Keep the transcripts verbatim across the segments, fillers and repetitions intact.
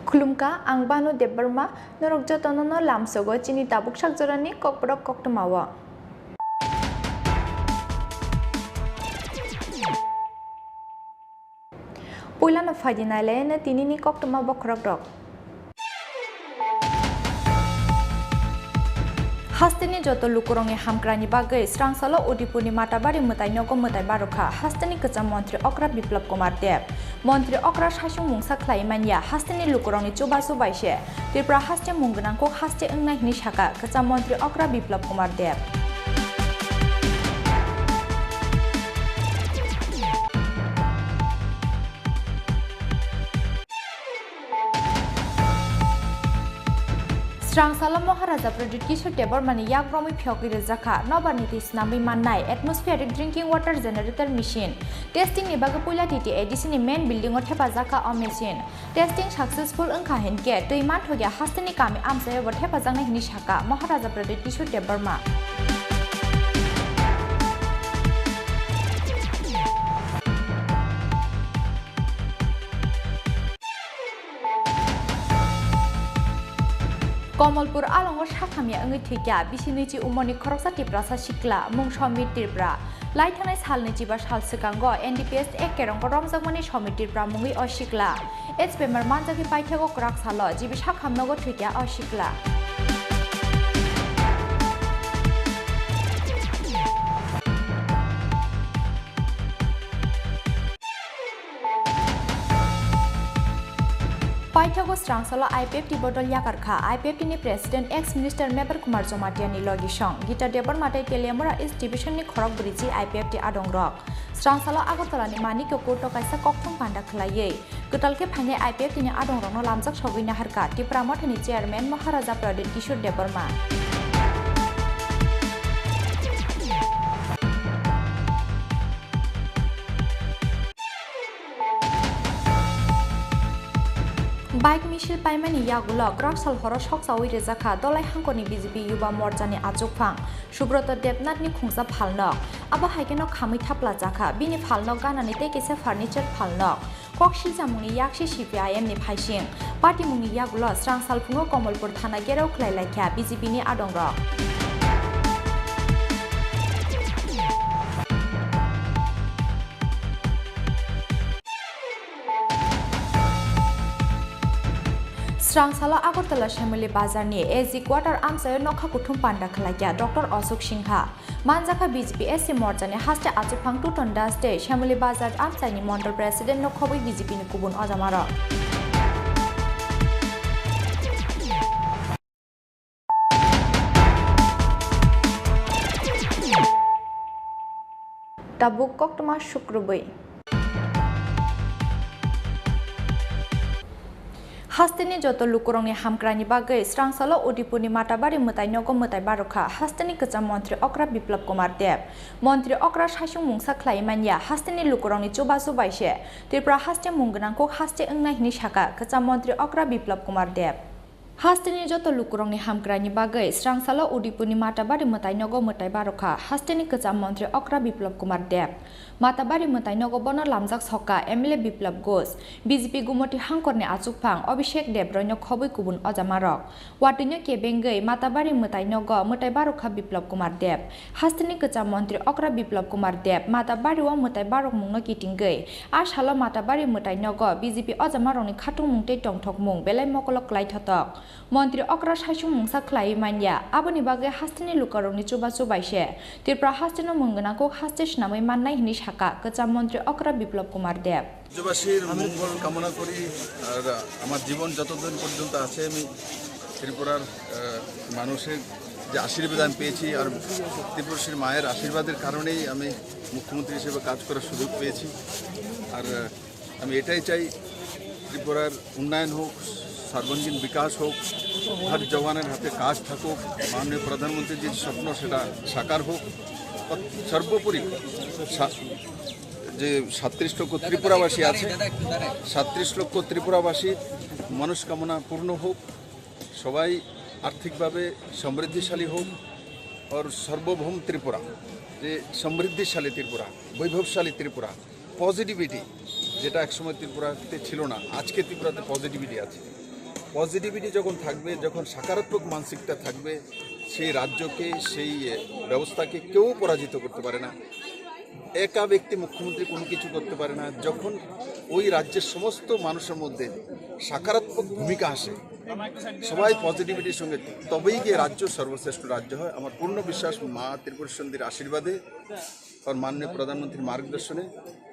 Khulumkha, ang Banu Debbarma, norok jotono no lamsogo chini tabuk sakjorani kokborok koktwmao. Puilano phaidi nailaino tinini koktwma bokhorokrok. Hasteni joto lukurokni hamkraini bagwi Srangsalo Udipurni Matabari mwtai nogo mwtai barokha hasteni kwcham montri okra Biplab Kumar Deb. Montri okra saichung mungsa khlai manya hasteni lukurokni chubachu bai se Tripura haste mung gwnang kok haste wngnai hwnwi sakha kwcham montri okra Biplab Kumar Deb. Srangsalo Maharaja Pradyut Kishore Debbarmani yak romwi phiyogwi rwjakha nobar niti snamwi mannai atmospheric drinking water generator machine. Testing ni bagwi puila T T A D C ni main building o thepajakha o machine. Testing successful wngkha hinkhe twi manthokya hasteni kami amchaio bo thepajaknai hwnwi sakha Maharaja Pradyut Kishore Debbarma. Komolpur alongo sakhamya wngwi thwikha bisi nwichi umorni khoroksa Tiprasa sikla, mung Somir Tripura. Lai thangnai salni chiba sal swkango N D P S A kerongko romjakmani Somir Tripura mungwi o sikla H P M R manjagwi paithago kwrak salo G B sakhamnogo thwikha o sikla. Paithago Srangsalo I P F T bodol yakarkha I P F T ni President ex Minister Mebar Kumar Jamatia ni logisong Gita Debbarma tei Teliamura East Division ni khorok briji I P F T adongrok. Srangsalo Agartala ni Manikya Court o kaisa kokthum panda khwlaiwi kwtal khe phainai I P F T ni adongrokno lamjak sogwi naharkha Tipra Mothani Chairman Maharaja Pradyut Kishore Debbarma. Bike misil paimani yagulo kwrak sal horo sokchawi rwjakha Dolai Hangkorni B J P Yuba Morchani achukphang Subroto Debnathni khungsa phalnok. Abo hai kheno khamwi thapla jakha, bini phalnok ganani tei kaisa furniture phalnok. Kok silchamungni yaksi C P I M ni phaising. Patimungni yagulo srang salphungo Komolpur thana gherao khlai laikha B J P ni adongrok. Srang salo Agartala Shamali Bazar ni A G Quarter amchaio nokha kuthum panda khwlaikha Doctor Ashok Singha. Manjakha B J P S C morchani haste achukphang Tuton Das tei Shamali Bazar amchaini Mondol President no khobwi B J P ni kubun ojamarok. Tabuk koktwma sukrubwi. Hasteni joto lukurokni hamkraini bagwi srang salo Udipurni Matabari mwtai nogo mwtai barokha hasteni kwcham montri okra Biplab Kumar Deb. Montri okra saichung mungsa khlai manya hasteni lukurokni chubachu bai se Tripura haste mung gwnang kok haste wngnai hwnwi sakha kwcham montri okra Biplab Kumar Deb. Hasteni joto lukurokni hamkraini bagwi srang salo Udipurni Matabari mwtai nogo mwtai barokha hasteni kwcham montri okra Biplab Kumar Deb. Matabari mwtai nogo bono lamjak sokha M L A Biplab Ghosh, B J P Gumoti Hangkorni achukphang Abhishek Deb roino khobwi kubun ojamarok. Watwino kebengwi Matabari mwtai nogo mwtai barokha Biplab Kumar Deb. Hasteni kwcham montri okra Biplab Kumar Deb Matabari o mwtai barokmungno kitingwi a salo Matabari mwtai nogo B J P ojamarokni khatungmung tei tongthokmung belai mokolo kwlai thotok. Montri okra saichung mungsa khlaiwi manya, aboni bagwi hasteni lukurokni chubachu bai se Tripura hasteno mung gwnang kok haste swnamwi mannai hwnwi sakha kwcham montri okra Biplab Kumar Deb. রাজ্যবাসীর মঙ্গল কামনা করি। আর আমার জীবন যতদিন পর্যন্ত আছে, আমি ত্রিপুরার, আহ, মানুষের যে আশীর্বাদ আমি পেয়েছি, আর ত্রিপুরাসীর মায়ের আশীর্বাদের কারণেই আমি মুখ্যমন্ত্রী হিসেবে কাজ করার সুযোগ পেয়েছি। আর, আহ, আমি এটাই চাই, ত্রিপুরার উন্নয়ন হোক, সর্বাঙ্গীন বিকাশ হোক, হর জওয়ানের হাতে কাজ থাকুক, মাননীয় প্রধানমন্ত্রীর যে স্বপ্ন সেটা সাকার হোক। সর্বোপরি সা-, যে সাতত্রিশ লক্ষ ত্রিপুরাবাসী আছে, সাতত্রিশ লক্ষ ত্রিপুরাবাসীর মনস্কামনা পূর্ণ হোক, সবাই আর্থিকভাবে সমৃদ্ধিশালী হোক, আর সার্বভৌম ত্রিপুরা, যে সমৃদ্ধিশালী ত্রিপুরা, বৈভবশালী ত্রিপুরা, পজিটিভিটি, যেটা একসময় ত্রিপুরাতে ছিল না, আজকে ত্রিপুরাতে পজিটিভিটি আছে। পজিটিভিটি যখন থাকবে, যখন সকারাত্মক মানসিকতা থাকবে, সেই রাজ্যকে, সেই এ, ব্যবস্থাকে কেউ পরাজিত করতে পারে না। একা ব্যক্তি মুখ্যমন্ত্রী কোনো কিছু করতে পারে না। যখন ওই রাজ্যের সমস্ত মানুষের মধ্যে সকারাত্মক ভূমিকা আসে, সবাই পজিটিভিটির সঙ্গে, তবেই গিয়ে রাজ্য সর্বশ্রেষ্ঠ রাজ্য হয়। আমার পূর্ণ বিশ্বাস মা ত্রিপুরা সুন্দরীর আশীর্বাদে, কারণ মাননীয় প্রধানমন্ত্রীর মার্গদর্শনে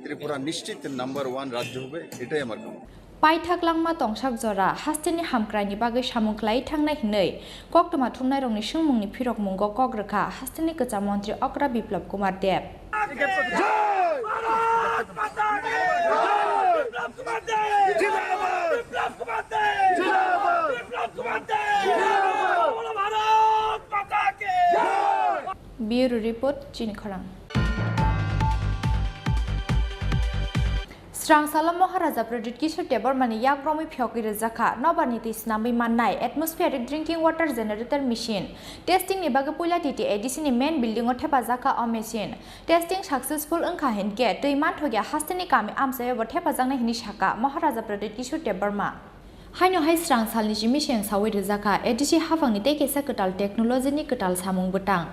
ত্রিপুরা নিশ্চিত নাম্বার ওয়ান রাজ্য হবে, এটাই আমার কামনা। Paithak langma tongsak jora, hasteni hamkraini bagwi samung khlai thangnai hwnwi koktwma thumnairokni swngmungni phirokmungo kok rwkha hasteni kwcham montri Okra Biplab Kumar Deb. Bureau Report, Chini Khorang. Srangsalo Maharaja Pradyut Kishore Debbarmani yak romwi phiyogwi rwjakha, nobarni twi swnamwi mannai atmospheric drinking water generator machine. Testing ni bagwi puila T T A D C ni main building o thepajakha o machine. Testing successful wngkha hinkhe twi manthokya hasteni kami amchaio bo thepajaknai hinwi sakha Maharaja Pradyut Kishore Debbarma. Haino hai srang salni simi seng sawi rwjakha A D C haphangni tei kaisa kwtal technology ni kwtal samung bwtang.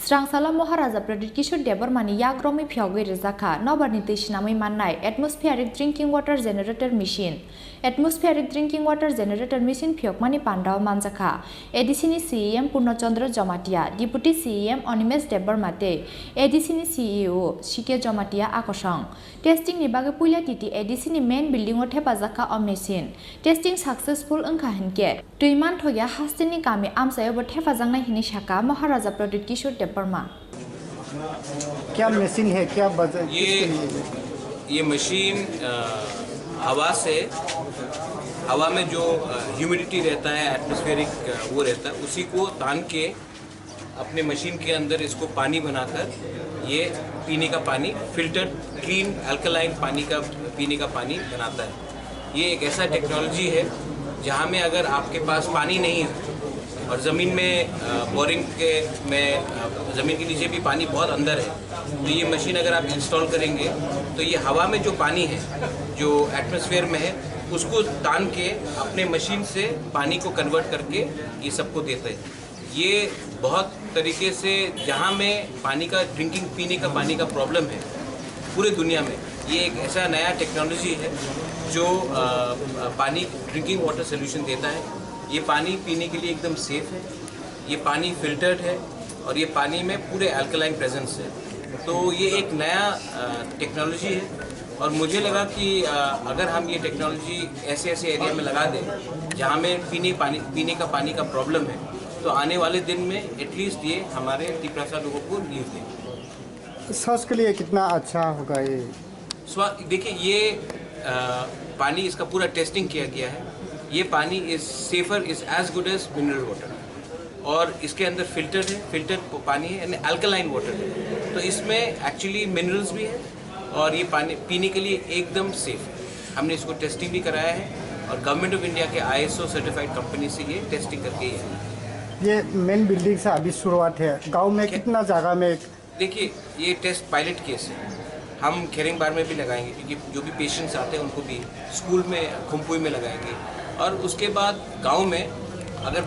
Srang salo Maharaja Pradyut Kishore Debbarmani yak romwi phiyogwi rwjakha nobarni twi swnamwi mannai atmospheric drinking water generator machine. Atmospheric drinking water generator machine phiyokmani pandao manjakha A D C ni C E M Purno Chandra Jamatia, Deputy C E M Animesh Debbarma tei A D C ni C E O C K Jamatia akosong. Testing ni bagwi puila T T A D C ni main building o thepajakha o machine. Testing successful wngkha hinkhe twi manthokya hasteni kami amchaio bo thepajaknai hinwi sakha Maharaja Pradyut Kishore Debbarma. क्या मशीन है, क्या बजा, ये किसके लिए? ये मशीन, अ, हवा से, हवा में जो ह्यूमिडिटी रहता है, एटमॉस्फेरिक वो रहता है, उसी को तान के अपने मशीन के अंदर इसको पानी बनाकर ये पीने का पानी, फिल्टर्ड क्लीन अल्कलाइन पानी का, पीने का पानी बनाता है। ये एक ऐसा टेक्नोलॉजी है जहाँ में अगर आपके पास पानी नहीं है और ज़मीन में, अ, बोरिंग के में, अ, ज़मीन के नीचे भी पानी बहुत अंदर है, तो ये मशीन अगर आप इंस्टॉल करेंगे तो ये हवा में जो पानी है, जो एटमॉस्फेयर में है, उसको तान के अपने मशीन से पानी को कन्वर्ट करके ये सबको देते हैं। ये बहुत तरीके से, जहाँ में पानी का, ड्रिंकिंग, पीने का पानी का प्रॉब्लम है पूरे दुनिया में, ये एक ऐसा नया टेक्नोलॉजी है जो, अ, पानी, ड्रिंकिंग वाटर सॉल्यूशन देता है। ये पानी पीने के लिए एकदम सेफ है, ये पानी फिल्टर्ड है और ये पानी में पूरे अल्कलाइन प्रेजेंस है। तो ये एक नया, अ, टेक्नोलॉजी है और मुझे लगा कि, अ, अगर हम ये टेक्नोलॉजी ऐसे ऐसे एरिया में लगा दें जहाँ में पीने पानी, पीने का पानी का प्रॉब्लम है, तो आने वाले दिन में एटलीस्ट ये हमारे तिपरासा लोगों को रिलीफ देगा। स्वास्थ्य के लिए कितना अच्छा होगा ये? स्वा-, देखिए, ये, अ, पानी, इसका पूरा टेस्टिंग किया गया है। ये पानी is safer, is as good as mineral water। और इसके अंदर फिल्टर्ड है, फिल्टर्ड प-, पानी है, यानी अल्कलाइन वाटर है। तो इसमें एक्चुअली मिनरल्स भी है और ये पानी पीने के लिए एकदम सेफ है। हमने इसको टेस्टिंग भी कराया है और गवर्नमेंट ऑफ इंडिया के I S O certified company से ये टेस्टिंग करके ये है। ये मेन बिल्डिंग से अभी शुरुआत है, गांव में क्या कितना जगह में? देखिए, ये टेस्ट पायलट केस है, हम खेरेंगबार में भी लगाएंगे, क्योंकि जो भी पेशेंट्स आते हैं उनको भी, स्कूल में, खुम्पुई में लगाएंगे और उसके बाद गांव में अगर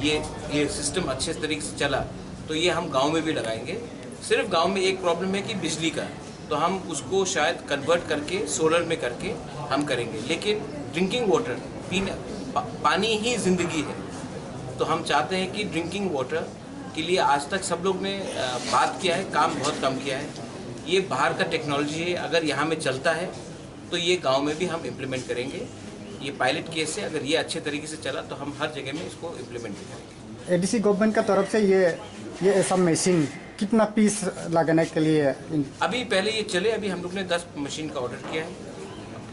ये, ये सिस्टम अच्छे तरीके से चला तो ये हम गांव में भी लगाएंगे। सिर्फ गांव में एक प्रॉब्लम है कि बिजली का, तो हम उसको शायद कन्वर्ट करके सोलर में करके हम करेंगे, लेकिन ड्रिंकिंग वाटर पीने, पा-, पानी ही ज़िंदगी है। तो हम चाहते हैं कि ड्रिंकिंग वाटर के लिए आज तक सब लोग ने, अ, बात किया है, काम बहुत कम किया है। ये बाहर का टेक्नोलॉजी है, अगर यहाँ में चलता है तो ये गांव में भी हम इम्प्लीमेंट करेंगे। ये पायलट केस है, अगर ये अच्छे तरीके से चला तो हम हर जगह में इसको इम्प्लीमेंट भी करेंगे। एडीसी गवर्नमेंट का तरफ से ये, ये ऐसा मशीन कितना पीस लगाने के लिए इन- अभी पहले ये चले, अभी हम लोग ने दस मशीन का ऑर्डर किया है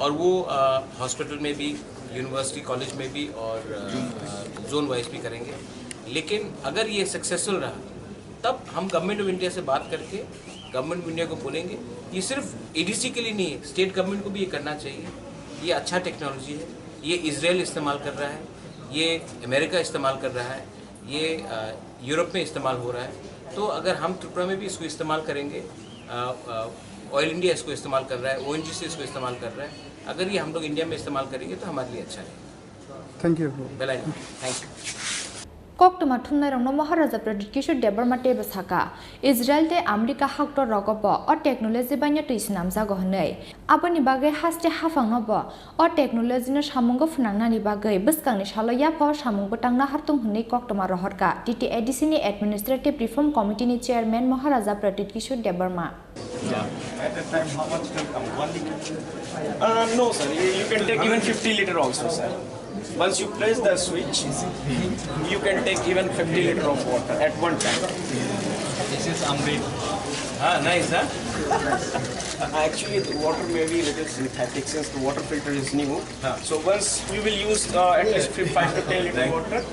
और वो, अ, हॉस्पिटल में भी, यूनिवर्सिटी कॉलेज में भी और, अ, जोन वाइज भी करेंगे। लेकिन अगर ये सक्सेसफुल रहा तब हम गवर्नमेंट ऑफ इंडिया से बात करके गवर्नमेंट ऑफ इंडिया को बोलेंगे। ये सिर्फ एडीसी के लिए नहीं है, स्टेट गवर्नमेंट को भी ये करना चाहिए। ये अच्छा टेक्नोलॉजी है, ये इसराइल इस्तेमाल कर रहा है, ये अमेरिका इस्तेमाल कर रहा है, ये, अ, यूरोप में इस्तेमाल हो रहा है। तो अगर हम त्रिपुरा में भी इसको इस्तेमाल करेंगे, अ, अ, ऑयल इंडिया इसको इस्तेमाल कर रहा है, ओएनजीसी इसको इस्तेमाल कर रहा है, अगर ये हम लोग इंडिया में इस्तेमाल करेंगे तो हमारे लिए अच्छा है। Thank you. Belai no. Thank you. Koktwma thumnairokno Maharaja Pradyut Kishore Debbarma teibo saka, Israel tei America haktor rogo bo o technology baino twi swnamjago hwnwi. Aboni bagwi haste haphangno bo o technology no samungo phwnangnani bagwi bwskangni salo yaphao samung bwtang nahartung hwnwi koktwma rohorkha T T A D C ni Administrative Reform Committee ni Chairman Maharaja Pradyut Kishore Debbarma. Yeah. At that time, how much can come? One liter? Uh, no, sir. You, you can take even fifty liter also, sir. Once you press the switch, you can take even fifty liter of water at one time. This is Amrit. Ah, nice, huh? Actually, the water may be a little synthetic since the water filter is new. Ah. So once you will use, uh, at least fif-, five to ten liter water.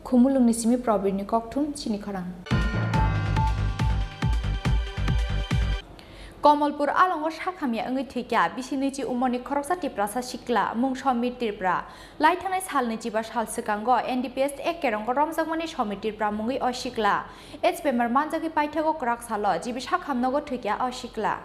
Khumulwngni simi Probirni kokthum chini khorang. Komolpur alongo sakhamya wngwi thwikha bisi nwichi umorni khoroksa Tiprasa sikla, mung Somir Tripura. Laithangnai salni chiba sal swkango N D P S Act kerongo romjakmani Somir Tripura mungwi o sikla. H bemar manjagwi paithago kwrak salo G B sakhamnogo thwikha o sikla.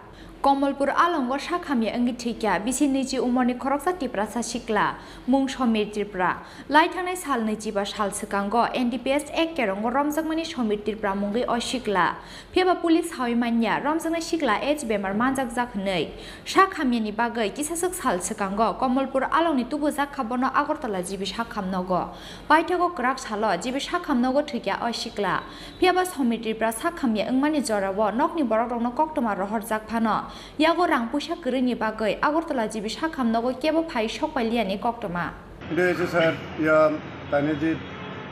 Komolpur alongo sakhamya wngwi thwikha bisi nwichi umorni khoroksa Tiprasa sikla, mung Somir Tripura. Laithangnai salni chiba sal swkango N D P S Act kerongo romjakmani Somir Tripura mungwi o sikla. Phiyaba police sawi manya romjaknai sikla H bemar manjakjak hwnwi. Sakhamyani bagwi kisaswk sal swkango Komolpur alongni tubujak kha bono Agartala G B sakhamnogo. Paithago kwrak salo G B sakhamnogo thwikha o sikla. Phiyaba Somir Tripura sakhamya wngmani jorao nokni borokrokno koktwma rohorjak phano, yago rang puisa kwrwini bagwi Agartala G B sakhamnogo kebo phai sokpailiyani koktwma. এটা হয়েছে স্যার, ইয়া, তাই নিয়ে যে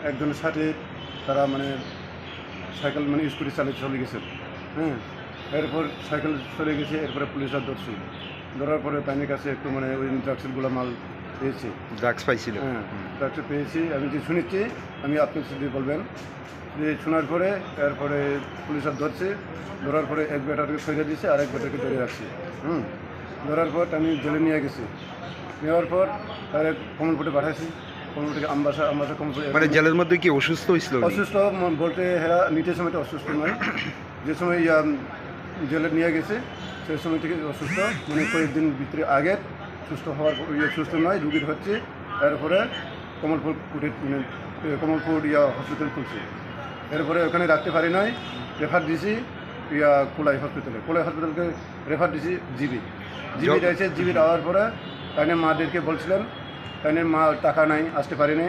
একজনের সাথে তারা মানে সাইকেল মানে স্কুটি চালিয়ে চলে গেছে, হ্যাঁ। এরপর সাইকেল চলে গেছে, এরপরে পুলিশরা ধরছে। ধরার পরে তাইনের কাছে একটু মানে ওই ড্রাগসের গুলা মাল পেয়েছে। ড্রাগস পাইছিল? হ্যাঁ, হুম। ড্রাগস পেয়েছি, আমি যে শুনেছি, আমি আপনার সাথে বলবেন। যে শোনার পরে, এরপরে পুলিশরা ধরছে, ধরার পরে এক বেটাকে ছেড়ে দিছে, আর এক বেটাকে ধরে রাখছে। হুম, ধরার পর তাইনের জেলে নিয়ে গেছে। নেওয়ার পর তারে কমলপুরে পাঠাইছি। কমলপুর থেকে আমবাসা, আমবাসা কমলপুরে মানে জেলের মধ্যে কি অসুস্থ হয়েছিল উনি? অসুস্থ ম-, বলতে হেরা নিতে সময় তো অসুস্থ নয়। যে সময় ইয়া, জেলে নিয়ে গেছে, সেই সময় থেকে অসুস্থ, মানে কয়েকদিন ভিতরে আগে সুস্থ হওয়ার পর, ইয়ে, সুস্থ নয়, রুগীর হচ্ছে। এরপরে কমলপুর কোর্টে, মানে, এ, কমলপুর ইয়া হসপিটাল খুলছে। এরপরে ওখানে রাখতে পারি নাই, রেফার দিছি ইয়া কোলাই হসপিটালে। কোলাই হসপিটালকে রেফার দিছি জিবি। জিবি জ- যাইছে, জিবি যাওয়ার পরে তাইনের মাদেরকে বলছিলেন, তাইনের মা টাকা নাই, আসতে পারি নাই।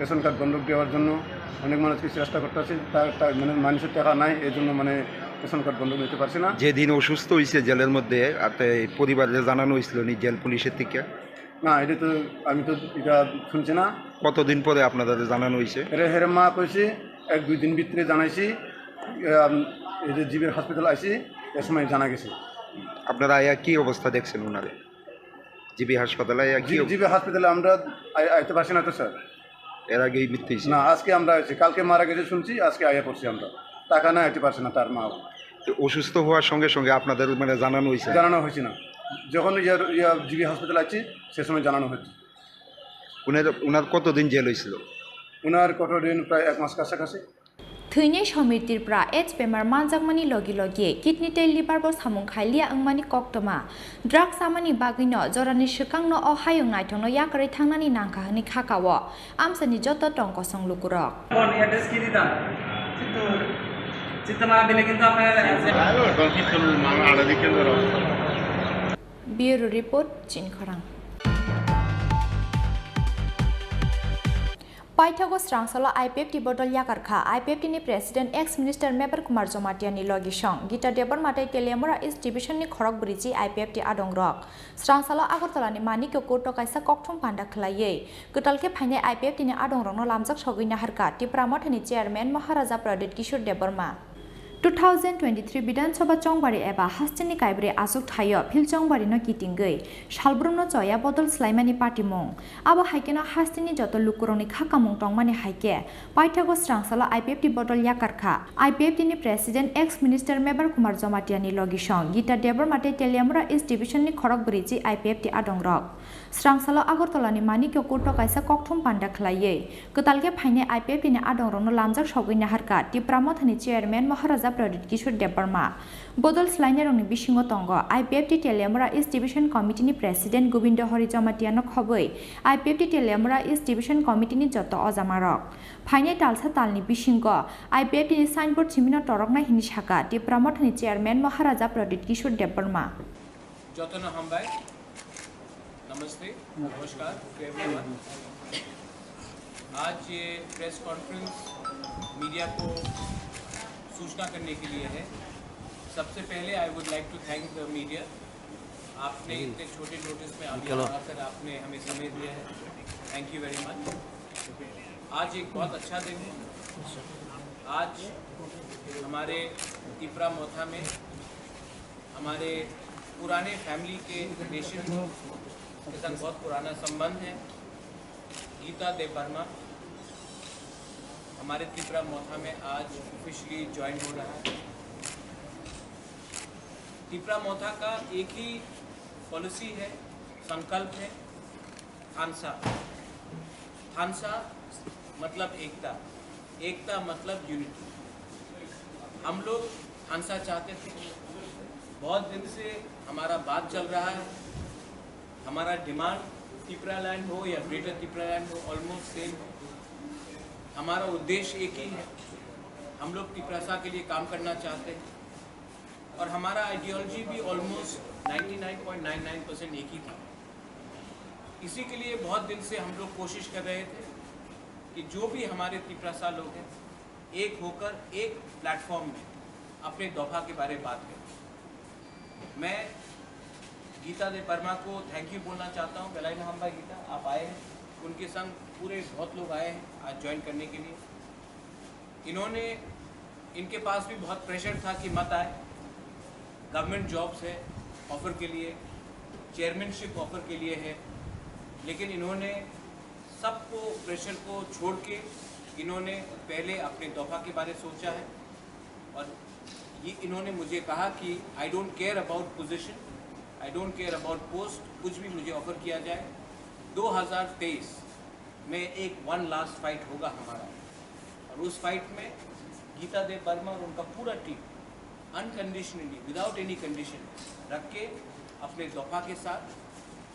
রেশন কার্ড বন্ধক দেওয়ার জন্য অনেক মানুষকে চেষ্টা করতেছে, তার, তার, মানে, মানুষের টাকা নাই, এই জন্য, মানে, রেশন কার্ড বন্ধক নিতে পারছে না। যেদিন অসুস্থ হয়েছে জেলের মধ্যে, আর তো এই পরিবারে জানানো হয়েছিল নি জেল পুলিশের থেকে? না, এটা তো, আমি তো এটা শুনছি না। কতদিন পরে আপনাদের জানানো হয়েছে? এরে, হেরে মা কইছে, এক দুই দিন ভিতরে জানাইছি। এ, আম, এই যে জিবির হসপিটাল আইছি, এ সময় জানা গেছে। আপনারা আয়া কি অবস্থা দেখছেন ওনারে? জিবি হাসপাতালে আয়া কি জি-, অব- জিবি হসপিটালে আমরা আই-, আইতে পারছি না তো, স্যার। এর আগেই মৃত্যু হয়েছে? না, আজকে আমরা আইছি। কালকে মারা গেছে শুনছি, আজকে আইয়া পড়ছি আমরা। টাকা না আইতে পারছে না তার মা। তো অসুস্থ হওয়ার সঙ্গে সঙ্গে আপনাদের মানে জানানো হয়েছে? জানানো হয়েছে না। যখন ইয়া, ইয়া জিবি হসপিটাল আইছি, সে সময় জানানো হয়েছে। উনার, উনার কতদিন জেল হয়েছিল? উনার কতদিন? প্রায় এক মাস কাছাকাছি। Thwinai Somir Tripura AIDS bemar manjakmani logi logi kidney tei liver bo samung khai liya wngmani koktwma. Drugs chamani bagwino jorani swkangno o hayung naithokno yakarwi thangnani nangkha hwnwi kha kao amchaini joto tong kosong lukurok. এখন অ্যাড্রেস কি দিতাম? চিত্ত-, চিত্তমালা দিলে কিন্তু আপনার Bureau report, Chini Khorang. Paithago Srangsalo I P F T bodol yakar kha. I P F T ni President ex Minister Mebar Kumar Jamatia ni logi song Gita Debbarma tei Teliamura East Division ni khorok bwrwi chi I P F T adong rok. Srangsalo Agartala ni Manikya Court o kaisa kokthum panda khwlaiwi kwtal khe phainai I P F T ni adong rokno lamjak sogwi naharkha Tipra Motha ni Chairman Maharaja Pradyut Kishore Debbarma. Two thousand twenty-three Bidhan Sabha Chongbari eba hasteni kaibrwi achuk thaio Phil Chongbari no kitingwi salbrumno choya bodol swlaimani patimung. Abo hai kheno hasteni joto lukurokni kha kamung tongmani hai khe paithago Srangsalo I P F T bodol yakar kha. I P F T ni President ex Minister Mebar Kumar Jamatia ni logi song Gita Debbarma tei Teliamura East Division ni khorok bwrwi chi I P F T adong rok. Srangsalo Agartala ni Manikya Court o kaisa kokthum panda khwlaiwi kwtal khe phainai I P F T ni adong rokno lamjak sogwi naharkha Tipra Motha ni Chairman Maharaja Pradit Kishore Debbarma. Bodol swlainairokni bisingo tongo I P F T Teliamura East Division Committee ni President Gobindo Hari Jamatia no khobwi I P F T Teliamura East Division Committee ni joto ojamarok. Phainai talsa talni bisingo I P F T ni signboard simino toroknai hini saka Tipra Mothani Chairman Maharaja Pradit Kishore Debbarma. Jotono hambai. Namaste, namaskar to everyone. आज ये press conference media को सूचना करने के लिए है। सबसे पहले I would like to thank the media। आपने इतने छोटे नोटिस में अभी निकलो। आकर आपने हमें समय दिया है। Thank you very much। आज एक बहुत अच्छा दिन है। आज हमारे तिपरा मोथा में हमारे पुराने फैमिली के रिलेशन के साथ बहुत पुराना संबंध है। गीता देव वर्मा हमारे तिपरा मोथा में आज ऑफिशियली ज्वाइन हो रहा है। तिपरा मोथा का एक ही पॉलिसी है, संकल्प है, थानसा। थानसा मतलब एकता, एकता मतलब यूनिटी। हम लोग थानसा चाहते थे, बहुत दिन से हमारा बात चल रहा है। हमारा डिमांड तिपरा लैंड हो या ग्रेटर तिपरा लैंड हो, ऑलमोस्ट सेम है। हमारा उद्देश्य एक ही है, हम लोग तिपरासा के लिए काम करना चाहते हैं। और हमारा आइडियोलॉजी भी almost ninety nine point nine nine percent एक ही था। इसी के लिए बहुत दिन से हम लोग कोशिश कर रहे थे कि जो भी हमारे तिपरासा लोग हैं, एक होकर एक प्लेटफॉर्म में अपने दफा के बारे में बात करें। मैं गीता देव वर्मा को थैंक यू बोलना चाहता हूँ। Belai no hambai गीता, आप आए हैं। उनके संग पूरे बहुत लोग आए हैं आज ज्वाइन करने के लिए। इन्होंने, इनके पास भी बहुत प्रेशर था कि मत आए, गवर्नमेंट जॉब्स है ऑफर के लिए, चेयरमैनशिप ऑफर के लिए है, लेकिन इन्होंने सबको प्रेशर को छोड़ के इन्होंने पहले अपने दफा के बारे सोचा है। और ये इन्होंने मुझे कहा कि I don't care about position, I don't care about post, कुछ भी मुझे ऑफर किया जाए। दो हज़ार तेईस में एक वन लास्ट फाइट होगा हमारा, और उस फाइट में गीता देव वर्मा और उनका पूरा team unconditionally, without any condition रख के अपने दफा के साथ,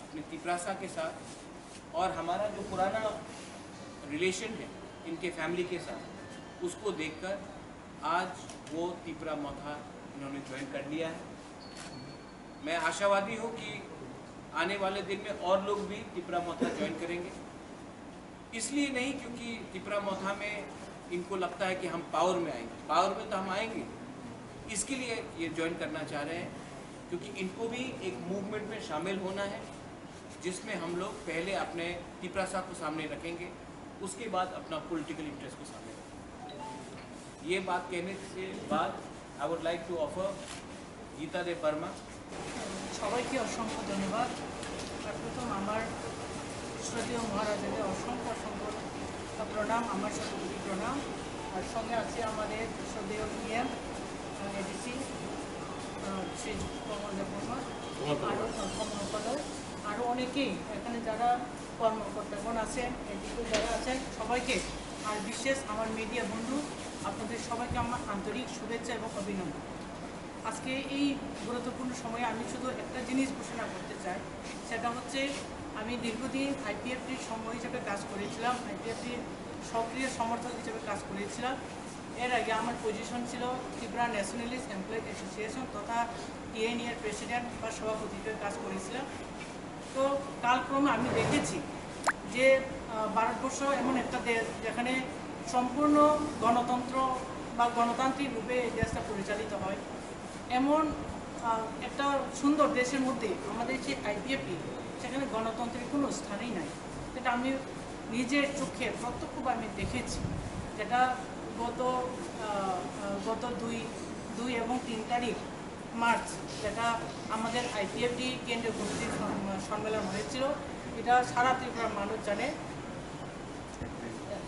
अपने तिपरासा के साथ और हमारा जो पुराना रिलेशन है इनके फैमिली के साथ, उसको देखकर आज वो तिपरा मोथा इन्होंने ज्वाइन कर लिया है। मैं आशावादी हूँ कि आने वाले दिन में और लोग भी तिपरा मोथा ज्वाइन करेंगे। इसलिए नहीं क्योंकि तिपरा मोथा में इनको लगता है कि हम पावर में आएंगे, पावर में तो हम आएंगे, इसके लिए ये ज्वाइन करना चाह रहे हैं, क्योंकि इनको भी एक मूवमेंट में शामिल होना है, जिसमें हम लोग पहले अपने तिपरासा को सामने रखेंगे, उसके बाद अपना पॉलिटिकल इंटरेस्ट को सामने रखेंगे। ये बात कहने से बाद I would like to offer Gita देव वर्मा। সবাইকে অসংখ্য ধন্যবাদ। আর প্রথম আমার শ্রদ্ধেয় মহারাজাকে অসংখ্য অসংখ্য প্রণাম, আমার শতকোটি প্রণাম। আর সঙ্গে আছে আমাদের শ্রদ্ধেয় ইএম, এডিসি, শ্রী কমল দেববর্মা, কমল দেববর্মা। আরও, কমল কমল, আরও অনেকেই এখানে যারা কর্মকর্তাগণ আছেন, এডিসি যারা আছেন, সবাইকে, আর বিশেষ আমার মিডিয়া বন্ধু, আপনাদের সবাইকে আমার আন্তরিক শুভেচ্ছা এবং অভিনন্দন। আজকে এই গুরুত্বপূর্ণ সময়ে আমি শুধু একটা জিনিস ঘোষণা করতে চাই, সেটা হচ্ছে আমি দীর্ঘদিন আইপিএফটির সঙ্গ হিসেবে কাজ করেছিলাম, আইপিএফটির সক্রিয় সমর্থক হিসেবে কাজ করেছিলাম। এর আগে আমার পজিশন ছিল ত্রিপুরা ন্যাশনালিস্ট এমপ্লয়ি অ্যাসোসিয়েশন তথা টিএনইএর প্রেসিডেন্ট বা সভাপতি হিসেবে কাজ করেছিলাম। তো কালক্রমে আমি দেখেছি যে, আহ, ভারতবর্ষ এমন একটা দেশ যেখানে সম্পূর্ণ গণতন্ত্র বা গণতান্ত্রিক রূপে এই দেশটা পরিচালিত হয়। এমন, আহ, একটা সুন্দর দেশের মধ্যে আমাদের যে আইপিএফটি, সেখানে গণতন্ত্রের কোনো স্থানই নাই। এটা আমি নিজের চোখে প্রত্যক্ষভাবে আমি দেখেছি, যেটা গত, আহ, আহ, গত দুই, দুই এবং তিন তারিখ মার্চ, যেটা আমাদের আইপিএফটি কেন্দ্রীয় কমিটির সম-, সম্মেলন হয়েছিল, এটা সারা ত্রিপুরার মানুষ জানে।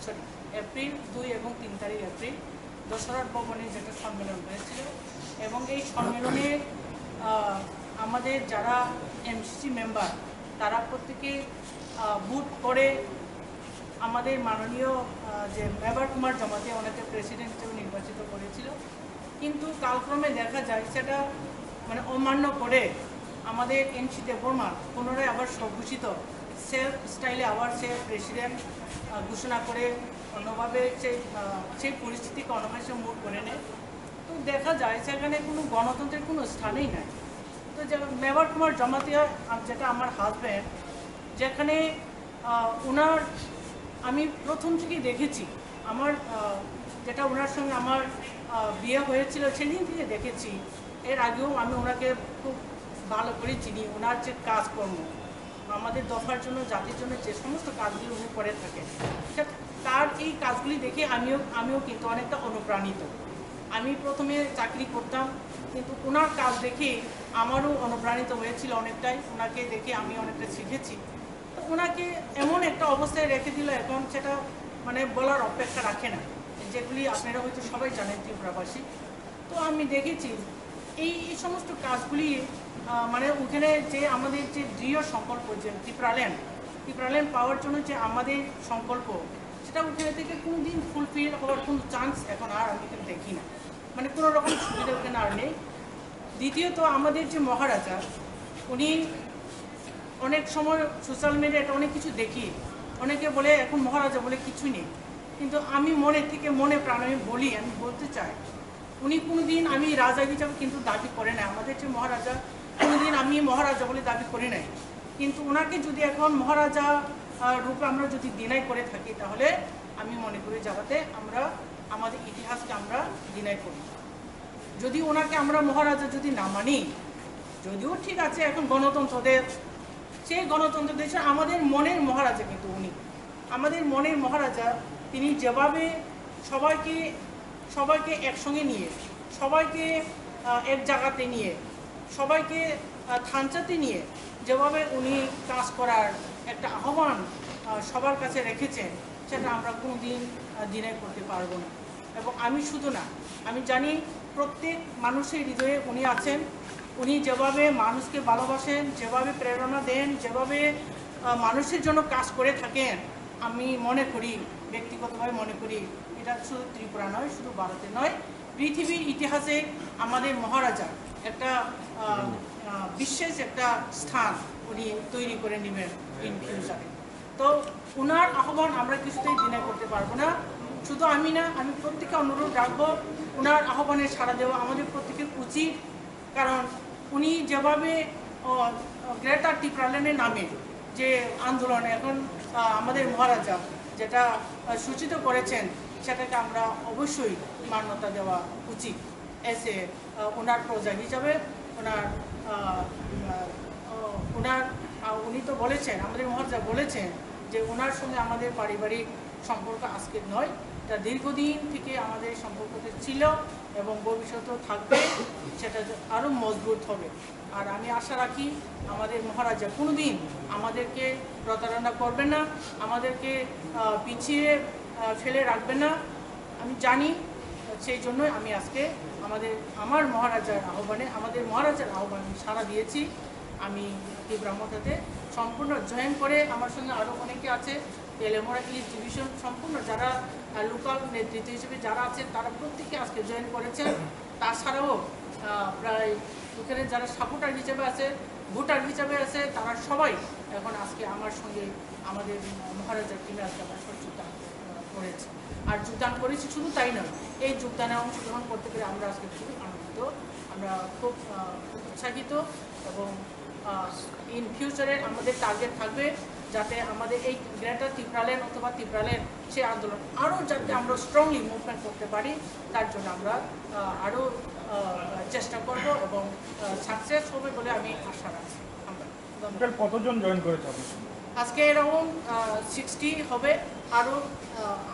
সরি, এপ্রিল দুই এবং তিন তারিখ এপ্রিল দশরথ ভবনে যেটা সম্মেলন হয়েছিল, এবং এই সম্মেলনে, আহ, আমাদের যারা এমসিসি মেম্বার, তারা প্রত্যেকে, আহ, ভোট করে আমাদের মাননীয়, আহ, যে মেবার কুমার জমাতিয়া, ওনাকে প্রেসিডেন্ট হিসেবে নির্বাচিত করেছিল। কিন্তু কালক্রমে দেখা যায় সেটা মানে অমান্য করে আমাদের এনসি দেববর্মা পুনরায় আবার স্বঘোষিত সেলফ স্টাইলে আবার সে প্রেসিডেন্ট ঘোষণা করে অন্যভাবে সেই সেই পরিস্থিতিকে অন্যভাবে সে মুভ করে নেয়। তো দেখা যায় সেখানে কোনো গণতন্ত্রের কোনো স্থানেই নাই। তো যে মেবার কুমার জমাতিয়া, যেটা আমার হাজব্যান্ড, যেখানে ওনার আমি প্রথম থেকেই দেখেছি, আমার যেটা ওনার সঙ্গে আমার বিয়ে হয়েছিল সেদিন থেকে দেখেছি। এর আগেও আমি ওনাকে খুব ভালো করে চিনি। ওনার যে কাজকর্ম, আমাদের দফার জন্য, জাতির জন্য যে সমস্ত কাজগুলো উনি করে থাকেন, সে- তার এই কাজগুলি দেখে আমিও আমিও কিন্তু অনেকটা অনুপ্রাণিত। আমি প্রথমে চাকরি করতাম, কিন্তু ওনার কাজ দেখে আমারও অনুপ্রাণিত হয়েছিল অনেকটাই। ওনাকে দেখে আমি অনেকটা শিখেছি। তো ওনাকে এমন একটা অবস্থায় রেখে দিল, এখন সেটা মানে বলার অপেক্ষা রাখে না। যেগুলি আপনারা হয়তো সবাই জানেন ত্রিপুরাবাসী। তো আমি দেখেছি এই এই সমস্ত কাজগুলি মানে ওখানে যে আমাদের যে দৃঢ় সংকল্প, যে ত্রিপুরাল্যান্ড ত্রিপুরাল্যান্ড পাওয়ার জন্য যে আমাদের সংকল্প, সেটা ওখানে থেকে কোনোদিন ফুলফিল হওয়ার কোনো চান্স এখন আর আমি এখানে দেখি না। মানে কোনো রকম সুবিধা ওখানে আর নেই। দ্বিতীয়ত, আমাদের যে মহারাজা, উনি অনেক সময় সোশ্যাল মিডিয়াতে অনেক কিছু দেখি, অনেকে বলে এখন মহারাজা বলে কিছু নেই। কিন্তু আমি মনে থেকে মনে প্রাণে আমি বলি, আমি বলতে চাই, উনি কোনোদিন আমি রাজা হিসাবে কিন্তু দাবি করে নাই। আমাদের যে মহারাজা, কোনোদিন আমি মহারাজা বলে দাবি করি নাই। কিন্তু ওনাকে যদি এখন মহারাজা রূপে আমরা যদি ডিনাই করে থাকি, তাহলে আমি মনে করি যাতে আমরা আমাদের ইতিহাসকে আমরা ডিনাই করি। যদি ওনাকে আমরা মহারাজা যদি না মানি, যদিও ঠিক আছে, এখন গণতন্ত্র দেশ, সেই গণতন্ত্র দেশে আমাদের মনের মহারাজা কিন্তু উনি। আমাদের মনের মহারাজা, তিনি যেভাবে সবাইকে সবাইকে একসঙ্গে নিয়ে, সবাইকে এক জায়গাতে নিয়ে, সবাইকে থানচাতে নিয়ে যেভাবে উনি কাজ করার একটা আহ্বান সবার কাছে রেখেছেন, সেটা আমরা কোনোদিন ডিনাই করতে পারবো না। এবং আমি শুধু না, আমি জানি প্রত্যেক মানুষের হৃদয়ে উনি আছেন। উনি যেভাবে মানুষকে ভালোবাসেন, যেভাবে প্রেরণা দেন, যেভাবে মানুষের জন্য কাজ করে থাকেন, আমি মনে করি, ব্যক্তিগতভাবে মনে করি, এটা শুধু ত্রিপুরা নয়, শুধু ভারতে নয়, পৃথিবীর ইতিহাসে আমাদের মহারাজা একটা বিশেষ একটা স্থান উনি তৈরি করে নেবেন ইন ফিউচারে। তো ওনার আহ্বান আমরা কিছুতেই ডিনাই করতে পারবো না। শুধু আমি না, আমি প্রত্যেককে অনুরোধ রাখবো ওনার আহ্বানে সাড়া দেওয়া আমাদের প্রত্যেকের উচিত। কারণ উনি যেভাবে গ্রেটার টিপ্রাল্যান্ডের নামে যে আন্দোলন এখন আমাদের মহারাজা যেটা সূচিত করেছেন, সেটাকে আমরা অবশ্যই মান্যতা দেওয়া উচিত। এসে ওনার প্রজা হিসাবে ওনার ওনার উনি তো বলেছেন, আমাদের মহারাজা বলেছেন যে ওনার সঙ্গে আমাদের পারিবারিক সম্পর্ক আজকের নয়, এটা দীর্ঘদিন থেকে আমাদের সম্পর্কটা ছিল এবং ভবিষ্যতেও থাকবে। সেটা আরও মজবুত হবে। আর আমি আশা রাখি আমাদের মহারাজা কোনোদিন আমাদেরকে প্রতারণা করবেন না, আমাদেরকে পিছিয়ে ফেলে রাখবেন না। আমি জানি, সেই জন্যই আমি আজকে আমাদের আমার মহারাজার আহ্বানে, আমাদের মহারাজার আহ্বানে আমি সাড়া দিয়েছি। আমি ত্রিপুরা মোর্চাতে সম্পূর্ণ জয়েন করে আমার সঙ্গে আরও অনেকে আছে, তেলেমরা ইস্ট ডিভিশন সম্পূর্ণ যারা লোকাল নেতৃত্ব হিসেবে যারা আছেন, তারা প্রত্যেকে আজকে জয়েন করেছেন। তাছাড়াও প্রায় ওখানে যারা সাপোর্টার হিসেবে আছে, ভোটার হিসেবে আছে, তারা সবাই এখন আজকে আমার সঙ্গে আমাদের মহারাজার টিমে আজকে আমরা সহযোগিতা করেছি। আর যোগদান করেছি শুধু তাই নয়, এই যোগদানে অংশগ্রহণ করতে পেরে আমরা আজকে খুবই আনন্দিত, আমরা খুব উৎসাহিত এবং ইন ফিউচারে আমাদের টার্গেট থাকবে যাতে আমাদের এই গ্রেটার টিপ্রাল্যান্ড অথবা টিপ্রাল্যান্ড সে আন্দোলন আরও যাতে আমরা স্ট্রংলি মুভমেন্ট করতে পারি, তার জন্য আমরা আরও চেষ্টা করব এবং সাকসেস হবে বলে আমি আশা রাখছি। আমরা ধন্যবাদ। টোটাল কতজন জয়েন করেছে আপনার সঙ্গে? আজকে এরকম সিক্সটি হবে। আরও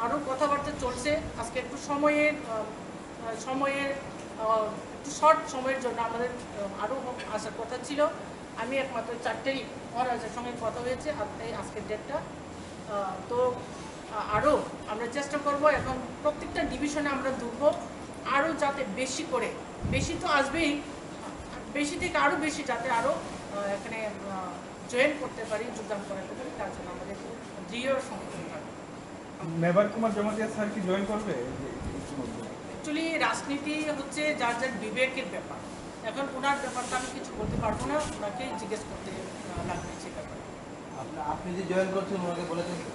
আরও কথাবার্তা চলছে। আজকে একটু সময়ের সময়ের একটু শর্ট সময়ের জন্য আমাদের আরও আসার কথা ছিল। আমি একমাত্র চার তারিখ মহারাজার সঙ্গে কথা হয়েছে, আর তাই আজকের ডেটটা। তো আরও আমরা চেষ্টা করব, এখন প্রত্যেকটা ডিভিশনে আমরা ঢুকবো, আরও যাতে বেশি করে, বেশি তো আসবেই, বেশি থেকে আরও বেশি যাতে আরও এখানে জয়েন করতে পারি, যোগদান করাতে পারি, তার জন্য আমাদের দৃঢ় সংগঠন থাকবে। মেবার কুমার জমাতিয়া স্যার কি জয়েন করবে? অ্যাকচুয়ালি রাজনীতি হচ্ছে যার যার বিবেকের ব্যাপার। এখন ওনার ব্যাপারটা আমি কিছু বলতে পারবো না, ওনাকেই জিজ্ঞেস করতে আহ, লাগবে সে ব্যাপারে। আপনি আপনি যে জয়েন করছেন ওনাকে বলেছেন তো?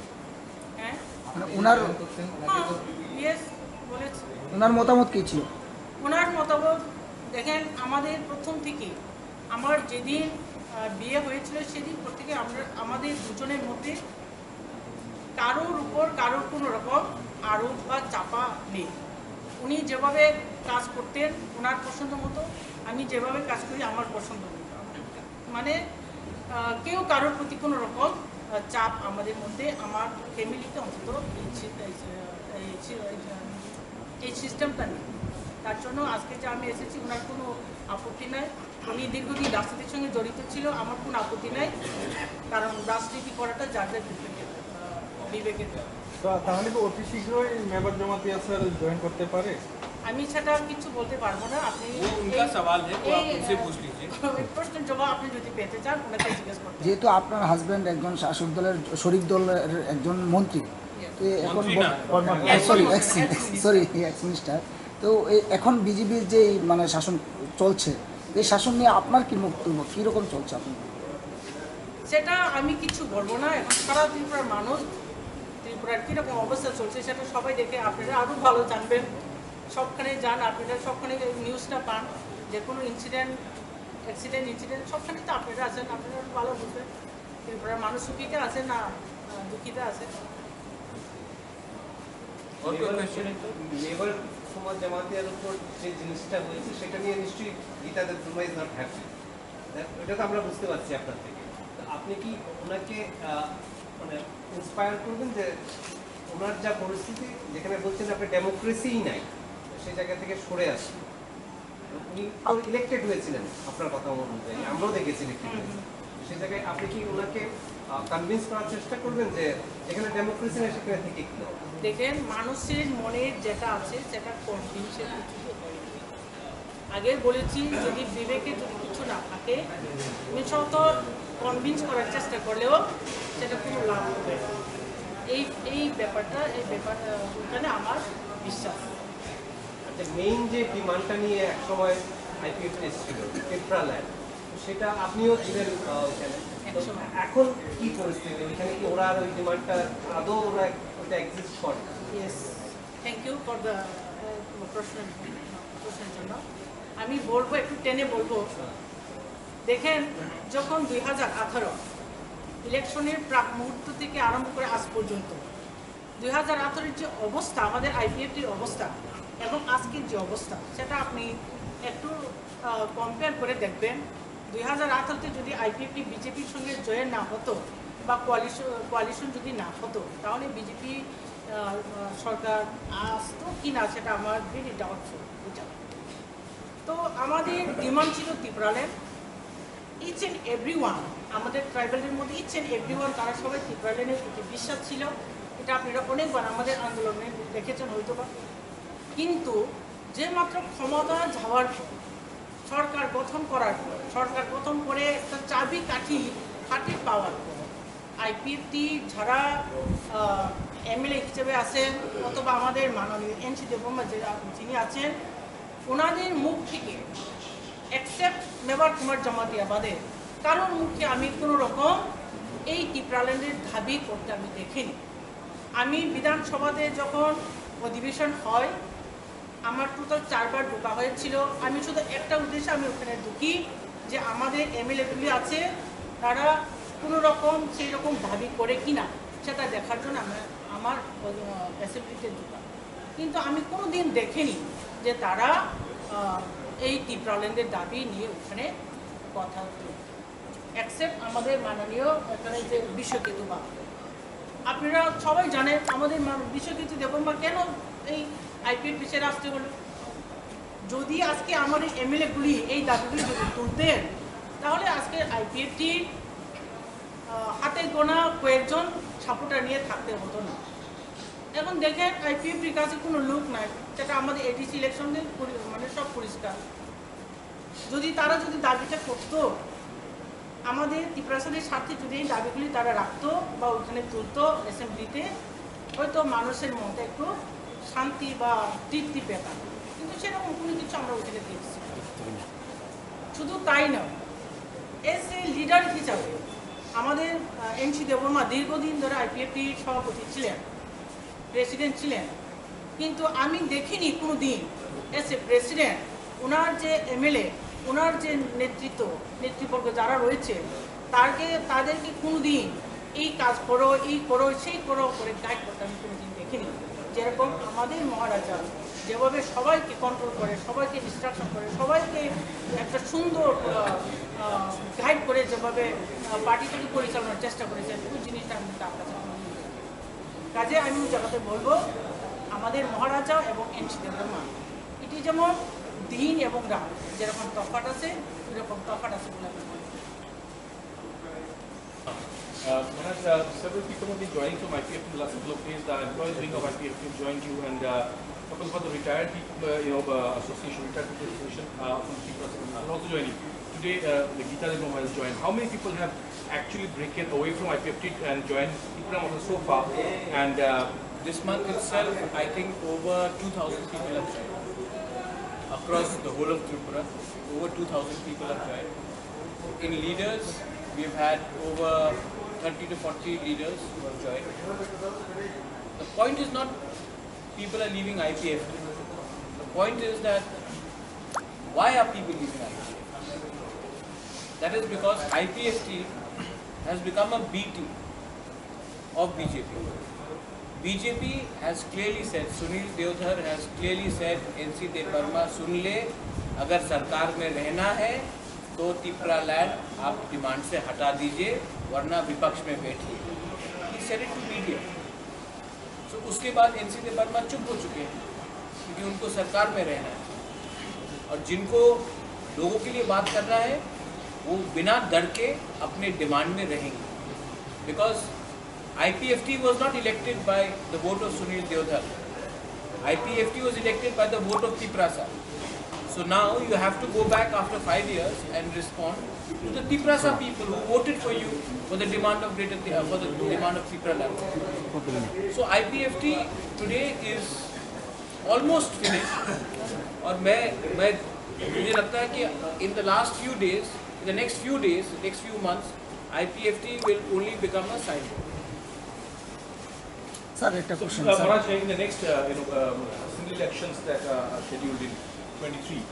হ্যাঁ, আপনি যে ওনার- জয়েন করছেন ওনাকে হ্যাঁ, তো ইয়েস, বলেছি। ওনার মতামত কি ছিল? ওনার মতামত দেখেন, আমাদের প্রথম থেকে আমার যেদিন আহ, বিয়ে হয়েছিল সেদিন পর থেকে আমরা আমাদের দুজনের মধ্যে কারোর উপর কারোর কোনো রকম আরোপ বা চাপা নেই। উনি যেভাবে কাজ করতেন ওনার পছন্দ মতো, আমি যেভাবে কাজ করি আমার পছন্দ মতো। মানে আহ, কেউ কারোর প্রতি কোনো রকম আহ, চাপ আমাদের মধ্যে, আমার ফ্যামিলিতে অন্তত এই সি- এই সি- এই সি- এই সি- এই সিস্টেমটা নেই। তার জন্য আজকে যে আমি এসেছি ওনার কোনো আপত্তি নাই। উনি দীর্ঘদিন রাজনীতির সঙ্গে জড়িত ছিল, আমার কোনো আপত্তি নাই, কারণ রাজনীতি করাটা যার যার বিবেকের আহ, বিবেকের ব্যাপার। তো তাহলে কি অতি শীঘ্রই মেবার জমাতিয়া স্যার জয়েন করতে পারে? আমি সেটা কিছু বলতে পারবো না। আপনি वो उनका এই- सवाल है, वो आप এই, उनसे আহ, पूछ लीजिए। এই প্রশ্নের জবাব আপনি যদি পেতে চান ওনাকে জিজ্ঞেস করতে যেহেতু আপনার হাজব্যান্ড একজন শাসক দলের শরিক দলের একজন মন্ত্রী, তো এখন মন্ত্রী না। Sorry, x sorry, x minister. তো এই এখন বিজেপির যে এই মানে শাসন চলছে, এই শাসন নিয়ে আপনার কি বক্তব্য, কীরকম চলছে আপনার? সেটা আমি কিছু বলবো না। এখন সারা ত্রিপুরার মানুষ, ত্রিপুরার কীরকম অবস্থা চলছে সেটা সবাই দেখে আপনারা আরও ভালো জানবেন। সবখানে যান, আপনারা সবখানে নিউজটা পান। যে কোনো ইনসিডেন্ট, অ্যাক্সিডেন্ট, ইনসিডেন্ট সবখানে তো আপনারা আছেন, আপনারা আরও ভালো বুঝবেন ত্রিপুরার মানুষ সুখীতে আছে না আহ, দুঃখীতে আছে। और कोई क्वेश्चन? মেবার সমাজ জামাতিয়ার উপর যে জিনিসটা হয়েছে সেটা নিয়ে নিশ্চয়ই গীতা দেববর্মা ইজ নট হ্যাপি। এটা তো আমরা বুঝতে পারছি আপনার থেকে। তো আপনি কি ওনাকে আহ, মানে ইন্সপায়ার করবেন যে ওনার যা পরিস্থিতি, যেখানে বলছেন আপনি ডেমোক্রেসিই নাই, তো সেই জায়গা থেকে সরে আসুন? উনি তো ইলেক্টেড হয়েছিলেন আপনার কথা অনুযায়ী, আমরাও দেখেছি ইলেক্টেড হয়েছে। সেই জায়গায় আপনি কি ওনাকে কনভিন্স করার চেষ্টা করবেন যে যেখানে ডেমোক্রেসি নেই সেখানে থেকে কি হবে? দেখেন, মানুষের মনে যেটা আছে সেটা কনভিন্সের কিছু হয় না। আগে বলেছি, যদি বিবেকে যদি কিছু না থাকে, তুমি শত কনভিন্স করার চেষ্টা করলেও সেটা কোনো লাভ হবে না। এই এই ব্যাপারটা, এই ব্যাপার আহ, ওখানে আমার বিশ্বাস। আচ্ছা, মেইন যে ডিমান্ডটা নিয়ে এক সময় আইপিএফটি এসেছিল, টিপ্রা ল্যান্ড, সেটা আপনিও ছিলেন আহ, ওখানে। তো একসময়। এখন কি পরিস্থিতি? ওইখানে কি ওরা আর ওই ডিমান্ডটা আদৌ ওরা ওটা এক্সিস্ট করে? Yes, thank you for the প্রশ্ন, প্রশ্নের জন্য। আমি বলবো, একটু টেনে বলবো। দেখেন, যখন দুই হাজার আঠারো ইলেকশনের প্রাক মুহূর্ত থেকে আরম্ভ করে আজ পর্যন্ত দুই হাজার আঠারোর যে অবস্থা, আমাদের আইপিএফটির অবস্থা এবং আজকের যে অবস্থা, সেটা আপনি একটু কম্পেয়ার করে দেখবেন। দুই হাজার আঠারোতে যদি আইপিএফটি বিজেপির সঙ্গে জয়েন না হতো বা কোয়ালিশন কোয়ালিশন যদি না হতো, তাহলে বিজেপি সরকার আসতো কি না সেটা আমার ভেরি ডাউটফুল, বুঝা। তো আমাদের ডিমান্ড ছিল Tripuraland. Each and every one, আমাদের ট্রাইবালদের মধ্যে ইচ অ্যান্ড এভরি ওয়ান, তারা সবাই ত্রিপুরাল্যান্ডের প্রতি বিশ্বাস ছিল। এটা আপনারা অনেকবার আমাদের আন্দোলনে দেখেছেন হয়তো বা। কিন্তু যে মাত্র ক্ষমতা যাওয়ার পর, সরকার গঠন করার পর, সরকার গঠন করে একটা চাবি কাঠি হাতে পাওয়ার পর, আইপিএফটি যারা এমএলএ হিসেবে আছেন অথবা আমাদের মাননীয় এনসি দেববর্মা যে যিনি আছেন, ওনাদের মুখ থেকে এক্সেপ্ট মেবার কুমার জমাতিয়া বাদে কারোর মুখে আমি কোনো রকম এই ত্রিপুরাল্যান্ডের দাবি করতে আমি দেখিনি। আমি বিধানসভাতে যখন অধিবেশন হয়, আমার টোটাল চারবার ঢোকা হয়েছিল। আমি শুধু একটা উদ্দেশ্যে আমি ওখানে ঢুকি যে আমাদের এমএলএগুলি আছে, তারা কোনো রকম সেই রকম দাবি করে কি না সেটা দেখার জন্য আমি আমার অ্যাসেম্বলিতে ঢোকা। কিন্তু আমি কোনো দিন দেখিনি যে তারা আহ, এই ত্রিপুরাল্যান্ডের দাবি নিয়ে ওখানে কথা তুলবে, এক্সেপ্ট আমাদের মাননীয় এখানে যে বিশ্বকেতু বাবু। আপনারা সবাই জানেন আমাদের মা- বিশ্বকেতু দেববর্মা কেন এই আইপিএফ পিছিয়ে আসতে হলো। যদি আজকে আমার এই এমএলএগুলি এই দাবিগুলি যদি তুলতেন, তাহলে আজকে আইপিএফটি হাতে গোনা কয়েকজন সাপোর্টার নিয়ে থাকতে হতো না। এখন দেখেন, আইপিএফটির কাছে কোনো লোক নাই, সেটা আমাদের এডিসি ইলেকশন দিয়ে পরি- মানে সব পরিষ্কার। যদি তারা যদি দাবিটা করতো, আমাদের ত্রিপুরাসাদের স্বার্থে যদি এই দাবিগুলি তারা রাখতো বা ওখানে তুলতো অ্যাসেম্বলিতে, হয়তো মানুষের মনটা একটু শান্তি বা তৃপ্তি পেতাম। কিন্তু সেরকম কোনো কিছু আমরা ওখানে দেখছি না। শুধু তাই নয়, এজ এ লিডার হিসাবে আমাদের এনসি দেববর্মা দীর্ঘদিন ধরে আইপিএফটির সভাপতি ছিলেন, প্রেসিডেন্ট ছিলেন, কিন্তু আমি দেখিনি কোনো দিন এজ এ প্রেসিডেন্ট ওনার যে এমএলএ, ওনার যে নেতৃত্ব, নেতৃবর্গ যারা রয়েছে, তাকে, তাদেরকে কোনো দিন এই কাজ করো, এই করো, সেই করো করে গাইড করতে আমি কোনো দিন দেখিনি। যেরকম আমাদের মহারাজা যেভাবে সবাইকে কন্ট্রোল করে, সবাইকে ইনস্ট্রাকশন করে, সবাইকে একটা সুন্দর গাইড করে যেভাবে পার্টিটাকে পরিচালনার চেষ্টা করেছেন, ওই জিনিসটা আমি তার কাছে কোনোদিন দেখিনি। কাজে আমি ওই জায়গাতে বলবো, আমাদের মহারাজা এবং এনসি দেববর্মা, এটি যেমন দিন এবং রাত যেরকম তফাৎ আছে, ওইরকম তফাৎ আছে বলে আমি মনে করি। Uh, Maharaj, uh, several people have been joining from I P F T in the last couple of days. The employees wing of I P F T joined you, and uh, a couple of other retired people, uh, you know, uh, association, retired people association uh, from Tripura are also joining. Today, uh, the Gita Debbarma has joined. How many people have actually broken away from I P F T and joined Tipra Motha so far? And uh, this month itself, I think over two thousand people have joined across the whole of Tripura. Over two thousand people have joined. In leaders, we've had over thirty to forty leaders who have joined. The point is not people are leaving I P F T. The point is that why are people leaving I P F T? That is because I P F T has become a B team of B J P. B J P has clearly said, Sunil Deodhar has clearly said, NC Debbarma सुन ले, अगर सरकार में रहना है तो तिपरा लैंड आप डिमांड से हटा दीजिए, वरना विपक्ष में बैठिए। He said it to media. So उसके बाद एनसी देबबर्मा चुप हो चुके हैं क्योंकि उनको सरकार में रहना है, और जिनको लोगों के लिए बात करना है वो बिना डर के अपने डिमांड में रहेंगे, because I P F T was not elected by the vote of Sunil Deodhar. I P F T was elected by the vote of Tiprasa. So now you have to go back after five years and respond to the Tiprasa people who voted for you for the demand of Greater Ti- uh, for the demand of Tipraland. So I P F T today is almost finished. और मैं मैं मुझे लगता है कि in the last few days, in the next few days, next few months, I P F T will only become a sign. Sir একটা question Uh, sir Maharaj, in the next, uh, you know, um, assembly elections that uh, are scheduled in twenty-three,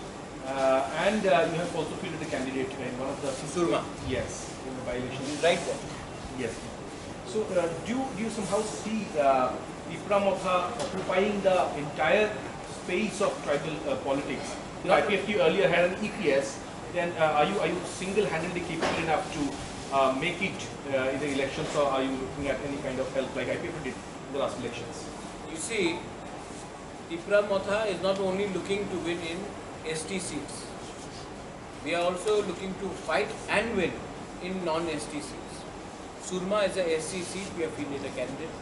uh, and uh, you have also fielded a candidate in one of the Surma. Yes, in the by-election. Right there. Yes. So, uh, do you, do you somehow see uh, Tipra Motha occupying the entire space of tribal uh, politics? You know, I P F T earlier had an E P S. Then, uh, are you are you single-handedly capable enough to uh, make it uh, in the elections, or are you looking at any kind of help like I P F T did in the last elections? You see, Tipra Motha is not only looking to win in S T seats, we are also looking to fight and win in non-S T seats. Surma is a S C seat, we are fielding a candidate.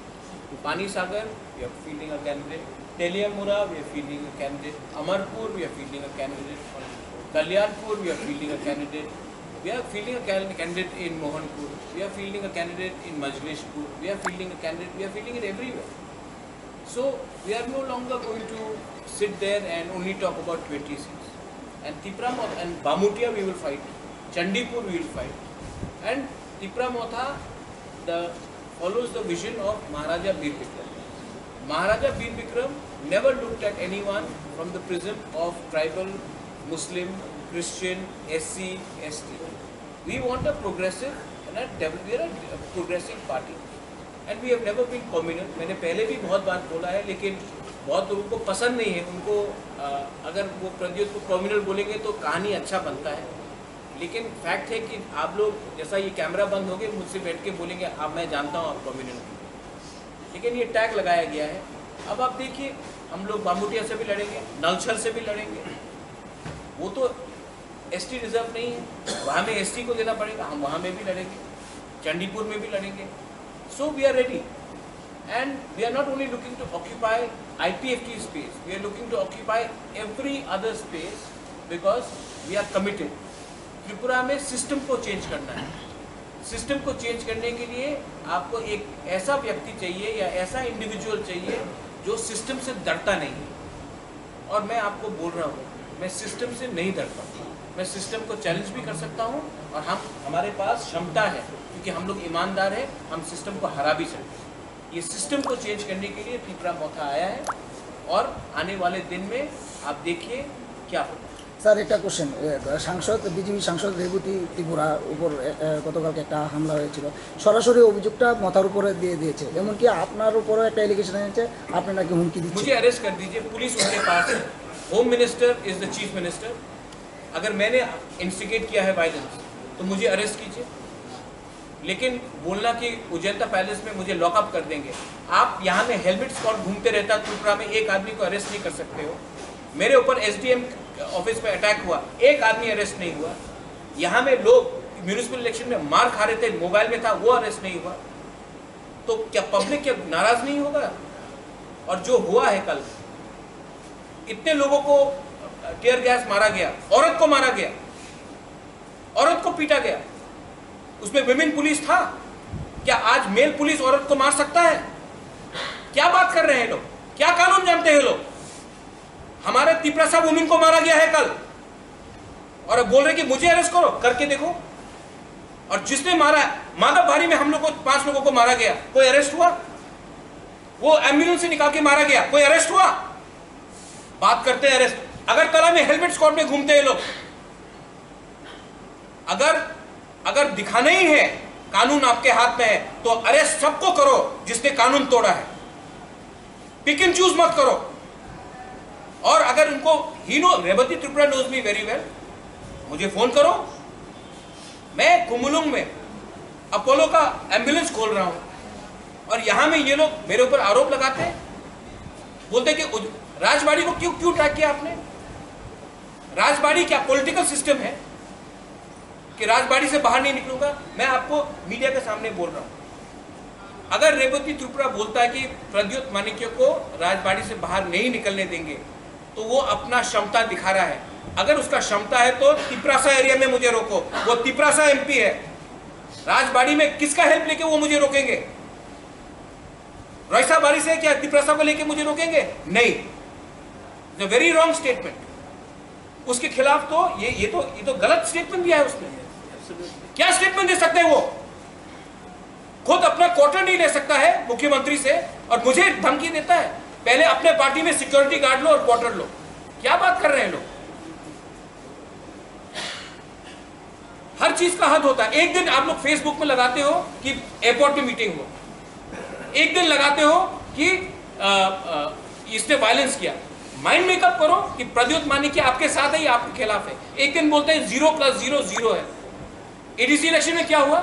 Panisagar, we are fielding a candidate. Teliamura, we are fielding a candidate. Amarpur, we are fielding a candidate. Kalyanpur, we are fielding a candidate. We are fielding a can- candidate in Mohanpur. We are fielding a candidate in Majlishpur. We are fielding a candidate. We are fielding it everywhere. So we are no longer going to sit there and only talk about twenty seats. And Tipra Mo- and Bamutia we will fight. Chandipur we will fight. And Tipra Motha the, follows the vision of Maharaja Bir Bikram. Maharaja Bir Bikram never looked at anyone from the prism of tribal, Muslim, Christian, S C, S T. We want a progressive and a dev- we are a progressive party. And we have never been communal. मैंने पहले भी बहुत बार बोला है, लेकिन बहुत लोगों को पसंद नहीं है। उनको अ, अगर वो प्रद्युत को कम्युनल बोलेंगे तो कहानी अच्छा बनता है, लेकिन फैक्ट है कि आप लोग जैसा ये कैमरा बंद हो गए, मुझसे बैठ के बोलेंगे, "आप, मैं जानता हूँ आप कम्युनल।" लेकिन ये टैग लगाया गया है। अब आप देखिए, हम लोग बामुटिया से भी लड़ेंगे, नलछर से भी लड़ेंगे। वो तो एसटी रिजर्व नहीं है, वहाँ में एसटी को देना पड़ेगा, हम वहाँ में भी लड़ेंगे, चंडीपुर में भी लड़ेंगे। So we are ready, and we are not only looking to occupy I P F T space, we are looking to occupy every other space because we are committed. Tripura में सिस्टम को चेंज करना है। सिस्टम को चेंज करने के लिए आपको एक ऐसा व्यक्ति चाहिए या ऐसा इंडिविजुअल चाहिए जो सिस्टम से डरता नहीं है। और मैं आपको बोल रहा हूँ, मैं सिस्टम से नहीं डरता। मैं सिस्टम को चैलेंज भी कर सकता हूँ और हम, हमारे पास क्षमता है, क्योंकि हम लोग ईमानदार हैं, हम सिस्टम को हरा भी सकते हैं। ये सिस्टম को चेंज करने के लिए तिपरा मोथा आया है और आने वाले दिन में आप देखिए क्या होता है। স্যার, একটা কোশ্চেন। সাংসদ, বিজেপি সাংসদ রেবতী ত্রিপুরা উপর এ, এ, গতকালকে একটা হামলা হয়েছিল। সরাসরি অভিযোগটা মথার উপরে দিয়ে দিয়েছে, এমনকি আপনার উপরেও একটা এলিগেশন এনেছে, আপনি নাকি হুমকি দিচ্ছেন। मुझे अरेस्ट कर दीजिए, पुलिस उनके पास है। Home minister is the chief minister. अगर मैंने इंस्टिगेट किया है वायलेंस, तो मुझे अरेस्ट कीजिए। लेकिन बोलना कि उजंता पैलेस में मुझे लॉकअप कर देंगे, आप यहाँ में हेलमेट स्क्वाड घूमते रहता त्रिपुरा में, एक आदमी को अरेस्ट नहीं कर सकते हो। मेरे ऊपर एसडीएम ऑफिस में अटैक हुआ, एक आदमी अरेस्ट नहीं हुआ। यहाँ में लोग म्युनिसिपल इलेक्शन में मार खा रहे थे, मोबाइल में था, वो अरेस्ट नहीं हुआ। तो क्या पब्लिक क्या नाराज नहीं होगा? और जो हुआ है कल, इतने लोगों को टीयर गैस मारा गया, औरत को मारा गया, औरत को पीटा गया, उसमें विमेन पुलिस था। क्या आज मेल पुलिस औरत को मार सकता है? क्या बात कर रहे हैं लोग? क्या कानून जानते हैं लोग? हमारे तिपरासा वुमेन को मारा गया है कल, और अब बोल रहे कि मुझे अरेस्ट करो, करके देखो। और जिसने मारा, माधव भारी में हम लोग को, पांच लोगों को मारा गया, कोई अरेस्ट हुआ? वो एम्बुलेंस से निकाल के मारा गया, कोई अरेस्ट हुआ? बात करते हैं अरेस्ट। अगरतला में हेलमेट स्क्वाड में घूमते हैं लोग। अगर, अगर दिखाना ही है कानून आपके हाथ में है, तो अरेस्ट सबको करो जिसने कानून तोड़ा है। पिक एंड चूज मत करो। और अगर उनको, he no, Revati Tripura knows me very well, मुझे फोन करो। मैं कुमुलुंग में अपोलो का एम्बुलेंस खोल रहा हूँ, और यहाँ में ये लोग मेरे ऊपर आरोप लगाते हैं, बोलते हैं कि उज-, राजबाड़ी को क्यों, क्यों ट्रैक किया आपने? राजबाड़ी क्या पॉलिटिकल सिस्टम है कि राजबाड़ी से बाहर नहीं निकलूंगा? मैं आपको मीडिया के सामने बोल रहा हूँ, अगर रेवती त्रिपुरा बोलता है कि प्रद्युत माणिक्य को राजबाड़ी से बाहर नहीं निकलने देंगे, तो वो अपना क्षमता दिखा रहा है। अगर उसका क्षमता है तो तिपरासा एरिया में मुझे रोको, वो तिपरासा एमपी है। राजबाड़ी में किसका हेल्प लेके वो मुझे रोकेंगे? रईसाबाड़ी से क्या तिपरासा को लेके मुझे रोकेंगे? नहीं। It's a very wrong statement। उसके खिलाफ तो ये, ये तो, ये तो गलत स्टेटमेंट दिया है उसने। क्या स्टेटमेंट दे सकते हैं वो? खुद अपना क्वार्टर नहीं ले सकता है मुख्यमंत्री से और मुझे धमकी देता है, पहले अपने पार्टी में सिक्योरिटी गार्ड लो और क्वार्टर लो। क्या बात कर रहे हैं लोग? हर चीज का हद होता है। एक दिन आप लोग फेसबुक में लगाते हो कि एयरपोर्ट में मीटिंग हुआ, एक दिन लगाते हो कि अ, अ, इसने वायलेंस किया। माइंड मेकअप करो कि प्रद्युत मानिक आपके साथ है या आपके खिलाफ है। एक दिन बोलते हैं जीरो प्लस जीरो जीरो है। एडीसी इलेक्शन में क्या हुआ?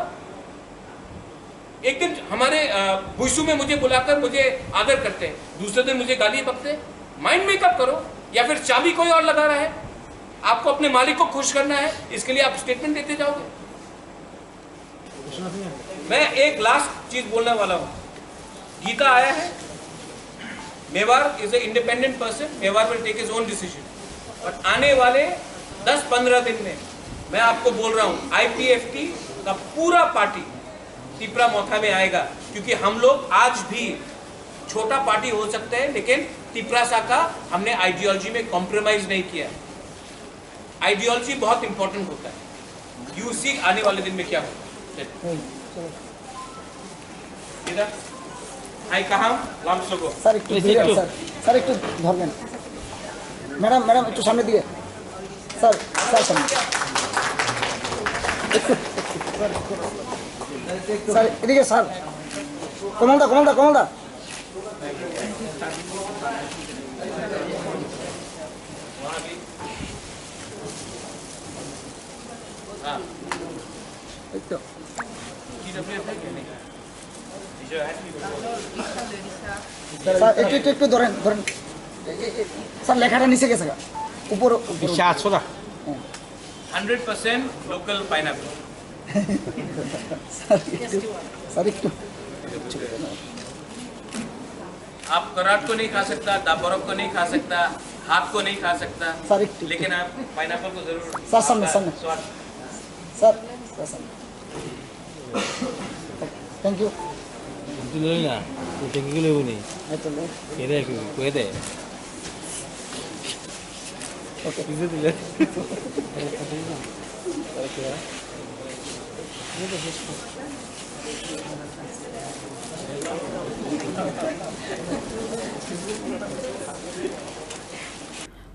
एक दिन हमारे, अ, बुशु में मुझे बुलाकर मुझे आदर करते हैं, दूसरे दिन मुझे गाली बकते हैं। माइंड मेकअप करो, या फिर चाबी कोई और लगा रहा है। आपको अपने मालिक को खुश करना है, इसके लिए आप स्टेटमेंट देते जाओगे। मैं एक लास्ट चीज बोलने वाला हूँ। गीता आया है, Mewar is a independent person, Mewar will take his own decision। और आने वाले दस पन्द्रह दिन में मैं आपको बोल रहा हूँ, आईपीएफटी का पूरा पार्टी तिपरा मोथा में आएगा, क्योंकि हम लोग आज भी छोटा पार्टी हो सकते हैं, लेकिन तिपरासा का हमने आइडियोलॉजी में कॉम्प्रोमाइज नहीं किया। आइडियोलॉजी बहुत इंपॉर्टेंट होता है। यू सी आने वाले दिन में क्या होगा। হুম, চলো। इधर आई कहा लामसोगो। স্যার, একটু দূরে, স্যার। স্যার, একটু ধরবেন। ম্যাডাম, ম্যাডাম, একটু সামনের দিকে। স্যার, স্যার, সামনে। স্যার, এদিকে স্যার। কমলদা, কমলদা, কমলদা। এই তো। স্যার, একটু, একটু, একটু ধরেন, ধরেন। এ, এ, এ, স্যার, লেখাটা নিচে গেছে গা। উপর, উপর। নিচে আছো না? Hundred percent local pineapple. Sir, একটু, স্যার, একটু। आप कराट को नहीं खा सकता, दाबरक को नहीं खा सकता, हाथ को नहीं खा सकता, सर, एक टिक, लेकिन आप पाइनएप्पल को जरूर सर, सामने, आपका सामने। स्वाद। Sir, sir, sir. Thank you. Itu lagi na, itu tinggi lagi ni. এই তো লো। Kede aku, kede. Okay. Easy দিলে।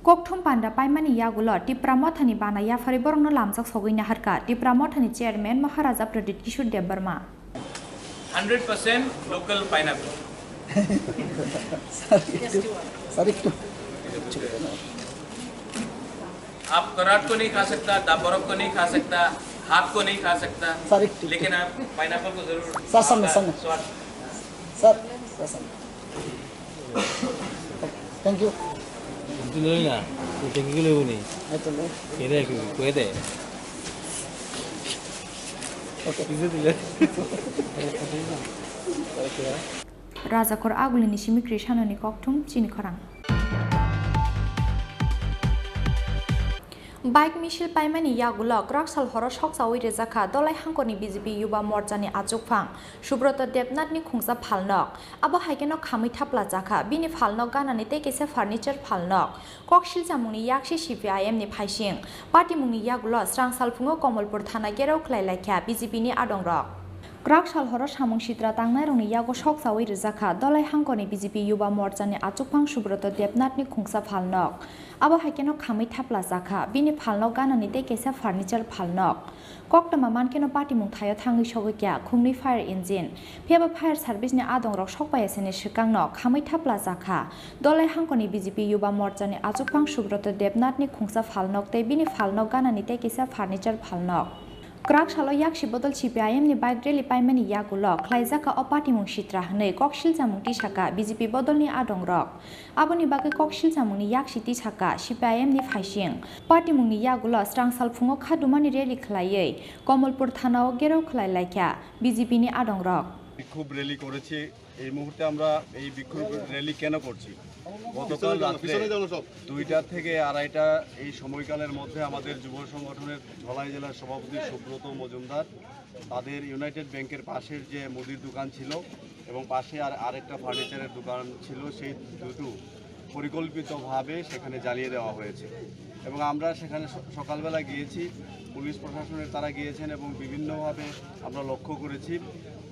Kokthum panda paimani yagulo Tipra Mothani bana yaphari borokno lamjak sogwi naharkha Tipra Mothani chairman Maharaja Pradyut Kishore Debbarma. Hundred percent local pineapple. Sir একটু স্যার একটু आप कराट को नहीं खा सकता, दाबरक को नहीं खा सकता, हाथ को नहीं खा सकता, सर, एक टिक, लेकिन आप पाइनएप्पल को जरूर सर, सामने, आपका सामने। स्वाद sir sir sir thank you Itu na, itu tinggi ko lebu ni. এই তো লো। Kede ko, kede. Okay. Easy দিলে. Rajakor agulini simi Krishanoni kokthum chini khorang. Bike misil paimani yagulo kwraksal horo sokchawi rijakha Dolai hangkorni B J P Yuba Morchani achukphang Subroto Debnathni khungsa phalnok. Abo hai kheno khamwi thapla chakha bini phalnok ganani tei kisa furniture phalnok. Kok silchamungni yaksi C P I M ni phaising. Patimungni yagulo srang salphungo Komolpur thana gerao khlai laikha B J P ni adongrok. Kwrak sal horo samung sitra tangnairokni yago sok chawi rijak kha Dolai hangkorni B J P Yuba Morchani achukphang Subroto Debnathni khungsa phalnok. Abo hai kheno khamwi thapla chakha, bini phalnok ganani tei kaisa furniture phalnok. Koktwma mankhe no patimung thaio thangwi sogwi kha khungni fire engine. Phiyaba fire service ni adongrok sokpaiya sini swkang no khamwi thapla chakha. Dolai hangkorni B J P Yuba Morchani achukphang Subroto Debnathni khungsa phalnok tei bini phalnok ganani tei kisa furniture phalnok. Kwrak salo yaksi bodol C P I M ni bike rally paimani yagulo khlaijak kha o patimung sitra hwnwi kok silchamung tisaka B J P bodolni adongrok. Aboni bagwi kok silchamungni yaksi tisaka C P I M ni phaising. Patimungni yagulo srang salphungo khadumani rally khlaiwi Komolpur thanao gerao khlai laikha B J P ni adongrok. বিক্ষোভ র্যালি করেছি। এই মুহূর্তে আমরা এই বিক্ষোভ র্যালি কেন করছি? গতকাল রাত্রে দুইটা থেকে আড়াইটা এই সময়কালের মধ্যে আমাদের যুব সংগঠনের ধলাই জেলার সভাপতি সুব্রত মজুমদার তাদের ইউনাইটেড ব্যাংকের পাশের যে মুদির দোকান ছিল এবং পাশে আর আরেকটা ফার্নিচারের দোকান ছিল, সেই দুটো পরিকল্পিতভাবে সেখানে জ্বালিয়ে দেওয়া হয়েছে। এবং আমরা সেখানে স- সকালবেলা গিয়েছি, পুলিশ প্রশাসনের তারা গিয়েছেন এবং বিভিন্নভাবে আমরা লক্ষ্য করেছি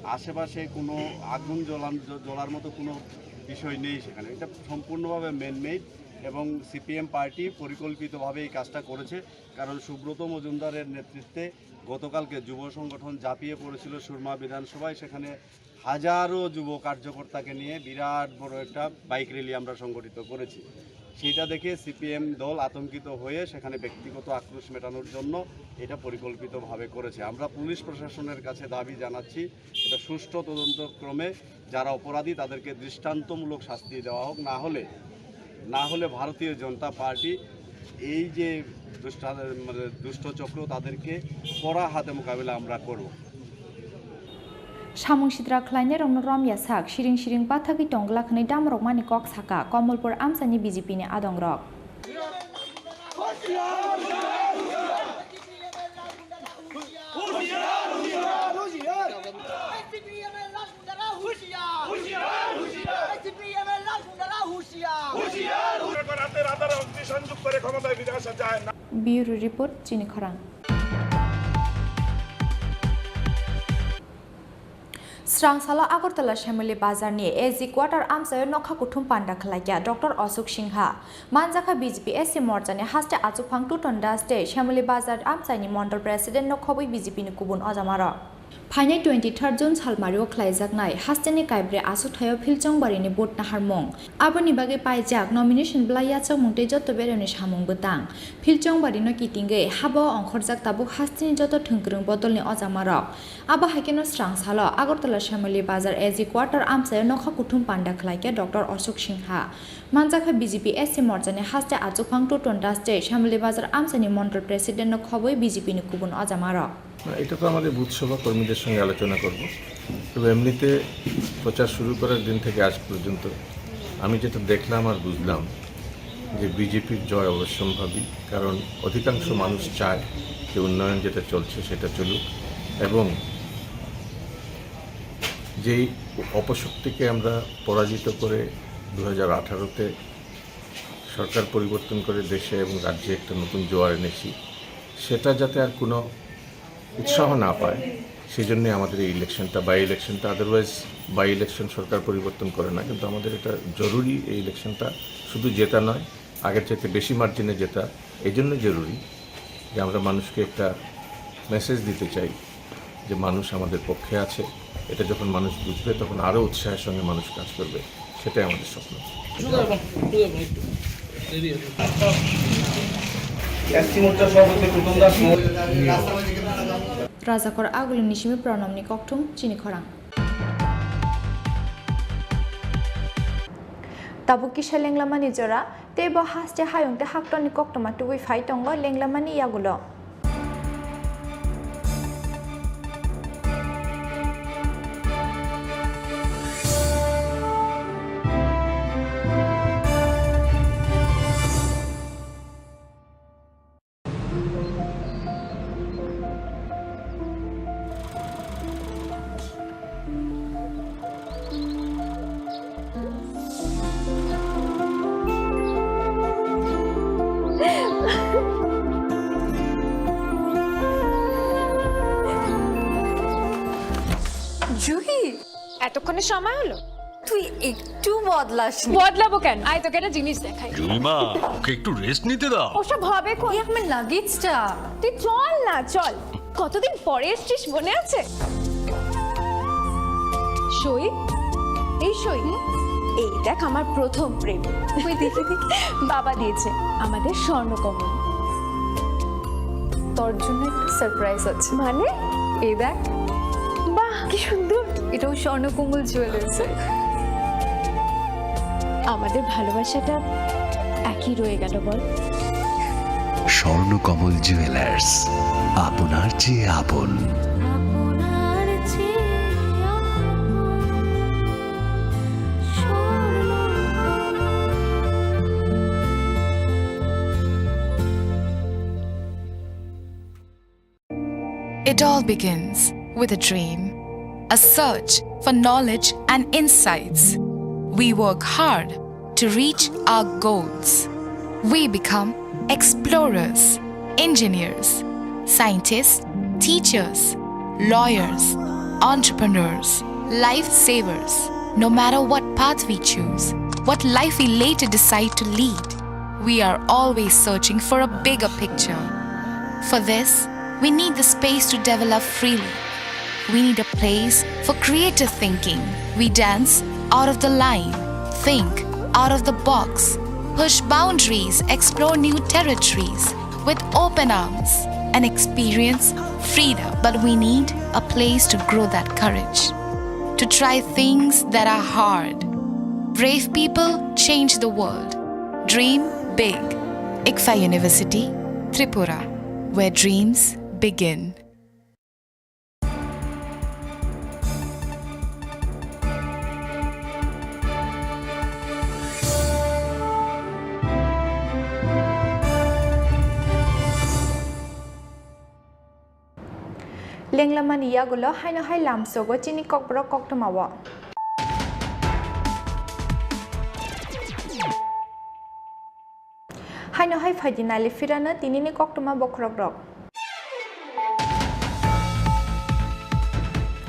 আশেপাশে কোনো আগুন জ্বলান জ- জ্বলার মতো কোনো বিষয় নেই সেখানে। এটা সম্পূর্ণভাবে ম্যানমেড এবং সিপিএম পার্টি পরিকল্পিতভাবে এই কাজটা করেছে, কারণ সুব্রত মজুমদারের নেতৃত্বে গতকালকে যুব সংগঠন ঝাঁপিয়ে পড়েছিল সুরমা বিধানসভায়, সেখানে হাজারো যুব কার্যকর্তাকে নিয়ে বিরাট বড় একটা বাইক র্যালি আমরা সংগঠিত করেছি। সেইটা দেখে সিপিএম দল আতঙ্কিত হয়ে সেখানে ব্যক্তিগত আক্রোশ মেটানোর জন্য এটা পরিকল্পিতভাবে করেছে। আমরা পুলিশ প্রশাসনের কাছে দাবি জানাচ্ছি, এটা সুষ্ঠু তদন্তক্রমে যারা অপরাধী তাদেরকে দৃষ্টান্তমূলক শাস্তি দেওয়া হোক, না হলে না হলে ভারতীয় জনতা পার্টি এই যে দুষ্টা- মানে দুষ্ট চক্র তাদেরকে কড়া হাতে মোকাবিলা আমরা করব। Samung sitra khlainairokno rom ya sak, siring siring pathagwi tong glak hwnwi damrokmani kok saka Komolpur amchaini B J P ni adongrok. রাতে রাতারাতি অগ্নিসংযোগ করে ক্ষমতায় ফিরে আসা যায় না। Bureau report, chini khorang. Srang salo Agartala Shamoli Bazar ni A G Quarter amchaio nokha kuthum panda khlaikha Doctor Ashok Singha. Manjakha B J P S C morcha ni haste achukphang Tuton Das tei Shamoli Bazar amchaini Mondol President no khobwi B J P ni kubun ojamarok. Phainai twenty third June salmario khlaijaknai hasteni kaibrwi achukthai-o Philchongbarini vote naharmung. Aboni bagwi paijak nomination bwlai yachakmung tei joto beremni samung bwtang. Philchongbarino kitingwi haba-o ongkhorjak tabuk hasteni joto thwngkwrwng bodolni ojamarok. Abo hai kheno srang salo Agartala Shamoli Bazar A G Quarter amchaio nokha kuthum panda khlaikha Doctor Ashok Singha. Manjakha B J P S C morchani haste achukphang Tuton Das tei Shamoli Bazar amchaini Mondol President no khobwi B J P ni kubun ojamarok. না, এটা তো আমাদের বুথ সভা কর্মীদের সঙ্গে আলোচনা করব। তবে এমনিতে প্রচার শুরু করার দিন থেকে আজ পর্যন্ত আমি যেটা দেখলাম আর বুঝলাম যে বিজেপির জয় অবশ্যম্ভাবী, কারণ অধিকাংশ মানুষ চায় যে উন্নয়ন যেটা চলছে সেটা চলুক, এবং যেই অপশক্তিকে আমরা পরাজিত করে দু হাজার আঠারোতে সরকার পরিবর্তন করে দেশে এবং রাজ্যে একটা নতুন জোয়ার এনেছি, সেটা যাতে আর কোনো উৎসাহ না পায়, সেই জন্যই আমাদের এই ইলেকশনটা, বাই ইলেকশনটা। আদারওয়াইজ বাই ইলেকশন সরকার পরিবর্তন করে না, কিন্তু আমাদের এটা জরুরি এই ইলেকশনটা, শুধু জেতা নয়, আগের চাইতে বেশি মার্জিনে জেতা। এই জন্য জরুরি যে আমরা মানুষকে একটা মেসেজ দিতে চাই যে মানুষ আমাদের পক্ষে আছে। এটা যখন মানুষ বুঝবে, তখন আরও উৎসাহের সঙ্গে মানুষ কাজ করবে। সেটাই আমাদের স্বপ্ন। Rajakhor Aguluni simi Pranamni kokthum chini khorang. Tabuk kisa lenglamani jora, tei bo haste hayung tei haktorni koktwma tubui phai tongo lenglamani yagulo. Juhi, এতক্ষণে সময় হলো? তুই একটু বদলাসনি। বদলাবো কেন? আয়, তোকে একটা জিনিস দেখাই। জুইমা, ওকে একটু রেস্ট নিতে দাও। ওসব হবে কোন? এই আমার লাগেজটা। তুই চল না, চল। কতদিন পরে এসছিস, মনে আছে? সই, এই সই। এই দেখ, আমার প্রথম প্রেম। ওই দেখি, দেখি। বাবা দিয়েছে আমাদের স্বর্ণকমল। তোর জন্য একটা সারপ্রাইজ আছে। মানে? এই দেখ। বাহ, কি সুন্দর। এটাও স্বর্ণকমল জুয়েলার্স। আমাদের ভালোবাসাটা একই রয়ে গেল, বল? স্বর্ণকমল জুয়েলার্স, আপনার চেয়ে আপন। It all begins with a dream, a search for knowledge and insights. We work hard to reach our goals. We become explorers, engineers, scientists, teachers, lawyers, entrepreneurs, lifesavers. No matter what path we choose, what life we later decide to lead, we are always searching for a bigger picture. For this, we need the space to develop freely. We need a place for creative thinking. We dance out of the line, think out of the box, push boundaries, explore new territories with open arms, and experience freedom. But we need a place to grow that courage, to try things that are hard. Brave people change the world. Dream big. ICFAI University, Tripura, where dreams begin. Lenglamani yagulo haino hai lamsogo chini kokborok koktwmao. Haino hai phaidi nali phirano tinini koktwma bokhorokrok.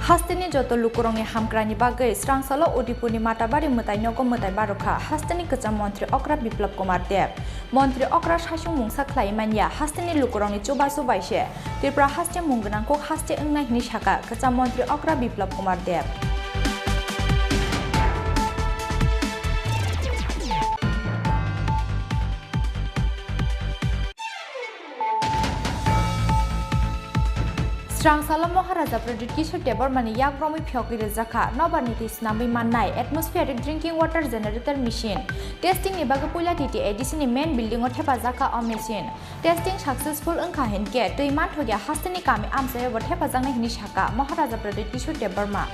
Hasteni joto lukurokni hamkraini bagwi srangsalo Udaipurni Matabari mwtai nogo mwtai barokha hasteni kwcham montri okra Biplab Kumar Deb. Montri okra saichung mungsa khlai manya hasteni lukurokni chubachu bai se Tripura haste mung gwnang kuk haste wngnai hwnwi sakha kwcham montri okra Biplab Kumar Deb. Srangsalo Maharaja Pradyut Kishore Debbarmani yak romwi phiyokwi rwjakha nobar niti snamwi mannai atmospheric drinking water generator machine. Testing ni bagwi puila T T A D C ni main building o thepajakha o machine. Testing successful wngkha hinkhe twi manthokya hasteni kami amchaio bo thepajaknai hwnwi sakha Maharaja Pradyut Kishore Debbarma.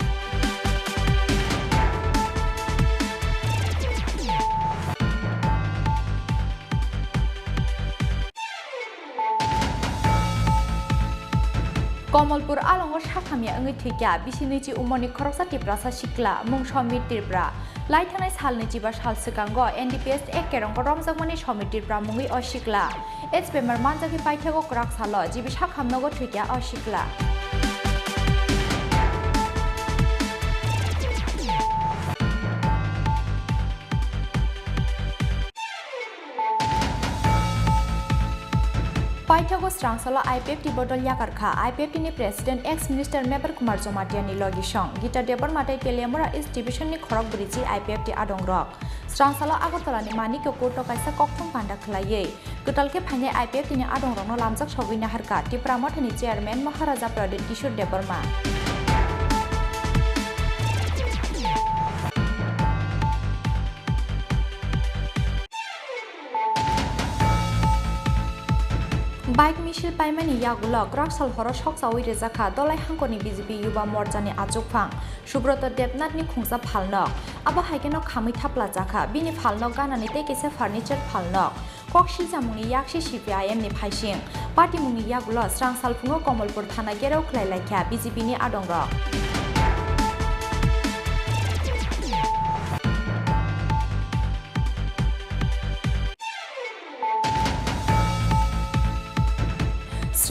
Komolpur alongo sakhamya wngwi thwikha bisi nwichi umorni khoroksa Tiprasa sikla, mung Somir Tripura. Lai thangnai salni chiba sal swkango N D P S A Kerongko romjakmani Somit Tripura mungwi o sikla. H P M R manjagwi paithago kwrak salo G B Sakham nogo thwikha o sikla. Paithago srangsalo I P F T bodol yakar kha. I P F T ni President ex Minister Mebar Kumar Jamatia ni logi song Gita Debbarma tei Teliamura East Division ni khorok brwichi I P F T adong rok. Srangsalo Agartala ni Manikya Court o kaisa kokthum panda khwlaiwi kwtal khe phainai I P F T ni adong rokno lamjak sogwi naharkha Tipra Motha ni Chairman Maharaja Pradyut Kishore Debbarma. Bike misil paimani yagulo kwrak sal horo sokchawi rijak kha Dolai hangkorni B J P Yuba Morchani achukphang Subroto Debnathni khungsa phalnok. Abo hai kheno khamwi thapla jakha bini phalnok ganani tei kisa furniture phalnok. Kok silchamungni yaksi C P I M ni phaising. Patimungni yagulo srang salphungo Komolpur thana gherao khlai laikha B J P ni adongrok.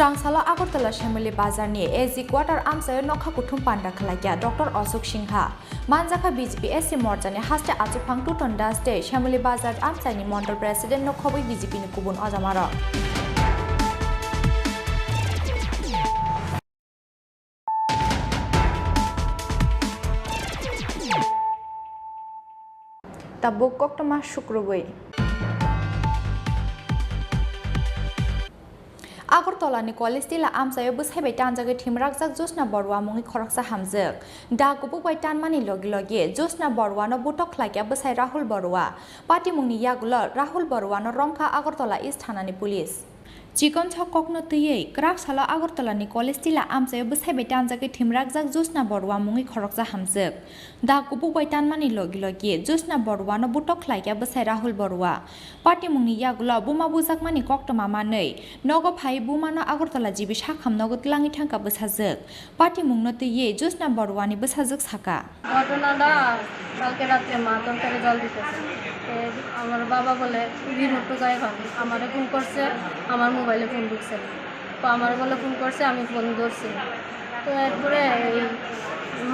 Srangsalo Agartala Shamoli Bazar ni A G Quarter amchaio nokha kuthum panda khwlaikha Doctor Ashok Singha. Manjakha B J P S C morchani haste achukphang Tuton Das tei Shamoli Bazar amchaini Mondol President no khobwi B J P ni kubun ojamarok. Tabuk koktwma sukrubwi. Agartala ni College Tila amchaio bwsai bai tanjagwi thimrakjak Jyotsna Barua mungwi khoroksa hamjwk. Da kubuk bai tanmani logi logi Jyotsna Barua no butok khlaikha bwsai Rahul Barua. Patimungni yagulo Rahul Barua no romkha Agartala East Thana ni police. Chikonsa kokno twiwi kwrak salo Agartala ni College Tila amchaio bwsai bai tanjagwi thimrakjak Jyotsna Barua mungwi khoroksa hamjwk. Da kubuk bai tanmani logi logi Jyotsna Barua no butok khlaikha bwsai Rahul Barua. Patimungni yagulo buma bujakmani koktwma manwi nogo phai buma no Agartala G B Sakham nogo twlangwi thangkha bwsajwk. Patimungno twiwi Jyotsna Barua ni bwsajwk sakha. ঘটনাটা কালকে রাত্রে মা তরকারি জল দিতেছে। তো আমার বাবা বলে রিমোট টোকাই হন, আমারে ফোন করছে, আমার মোবাইলে ফোন ঢুকছে না। তো আমারে বলে ফোন করছে, আমি ফোন ধরছি না। তো এরপরে এই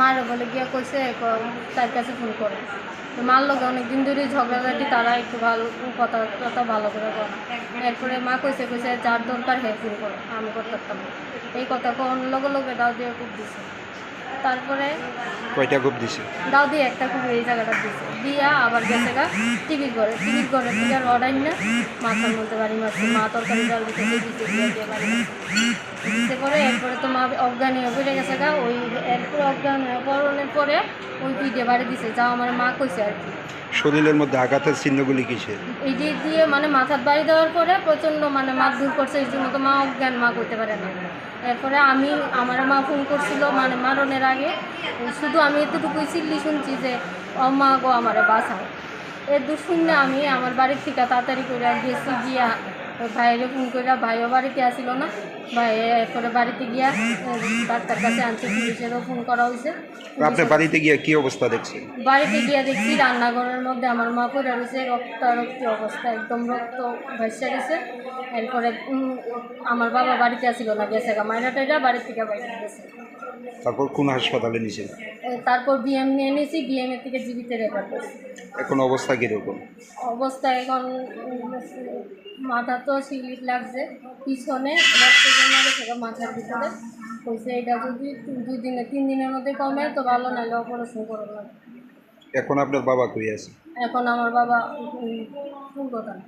মারে বলে গিয়ে কইছে, ক-, তার কাছে ফোন করে। তো মার লগে অনেকদিন ধরেই ঝগড়াঝাটি, তারা একটু ভালো কথা টথা ভালো করে বলে। এরপরে মা কইছে, কইছে, "যার দরকার হে ফোন করো, আমি করতে পারতাম না।" এই কথা কোন লগে লগে দাও দিয়ে খুব দিছে। তারপরে কয়টা কোপ দিছে? দাও দিয়ে একটা কোপ এই জায়গাটা দিছে, দিয়া আবার গেছে গা টিভির ঘরে, টিভির ঘরে থেকে রড আইন না মাথার মধ্যে বাড়ি মারছে, মা তরকারি জল দিতেছে, দিতে দিয়ে দিয়ে বাড়ি মারছে। দিতে পরে এরপরে তো মা অজ্ঞান হয়ে পড়ে গেছে গা, ওই এরপরে অজ্ঞান হয়ে পড়ানোর পরে ওই দুইটা বাড়ি দিছে, যা আমার মা কইছে আর কি। শরীরের মধ্যে আঘাতের চিহ্নগুলি কিসের? এই যে দিয়ে মানে মাথার বাড়ি দেওয়ার পরে প্রচণ্ড মানে মারধর করছে, এই জন্য তো মা অজ্ঞান, মা করতে পারে না। এরপরে আমি, আমার মা ফোন করছিল মানে মারণের আগে, শুধু আমি এতটুকুই চিল্লি শুনছি যে, "ও মা গো, আমারে বাঁচাও।" এর দূর শুনে আমি আমার বাড়ির থেকে তাড়াতাড়ি করে গেছি, গিয়া ওই ভাইরে ফোন করে, ভাইও বাড়িতে আসিল না। ভাই এরপরে বাড়িতে গিয়া, এ, ডাক্তার কাছে আনছে, পুলিশেরও ফোন করা হয়েছে। তো আপনি বাড়িতে গিয়ে কি অবস্থা দেখছেন? বাড়িতে গিয়া দেখছি রান্নাঘরের মধ্যে আমার মা পড়ে রয়েছে, রক্তারক্তি অবস্থা, একদম রক্ত ভাসে গেছে। এরপরে, উম, আমার বাবা বাড়িতে আসিল না, গেছে গা মাইরা টাইরা বাড়ি থেকে বাইরে গেছে। তারপর কোন হাসপাতালে নিয়েছেন? এ, তারপর বিএম নিয়ে নিয়েছি, বিএম এর থেকে জিবিতে রেফার করছি। এখন অবস্থা কিরকম? অবস্থা এখন, উম, মাথা তো স্লিপ লাগছে, পিছনে রক্ত জমা গেছে গা মাথার ভিতরে। কইছে এটা যদি দুই দিনে, তিন দিনের মধ্যে কমে তো ভালো, নাহলে অপারেশন করা লাগবে। এখন আপনার বাবা কই আছে? এখন আমার বাবা, উম, ফুলবাগান।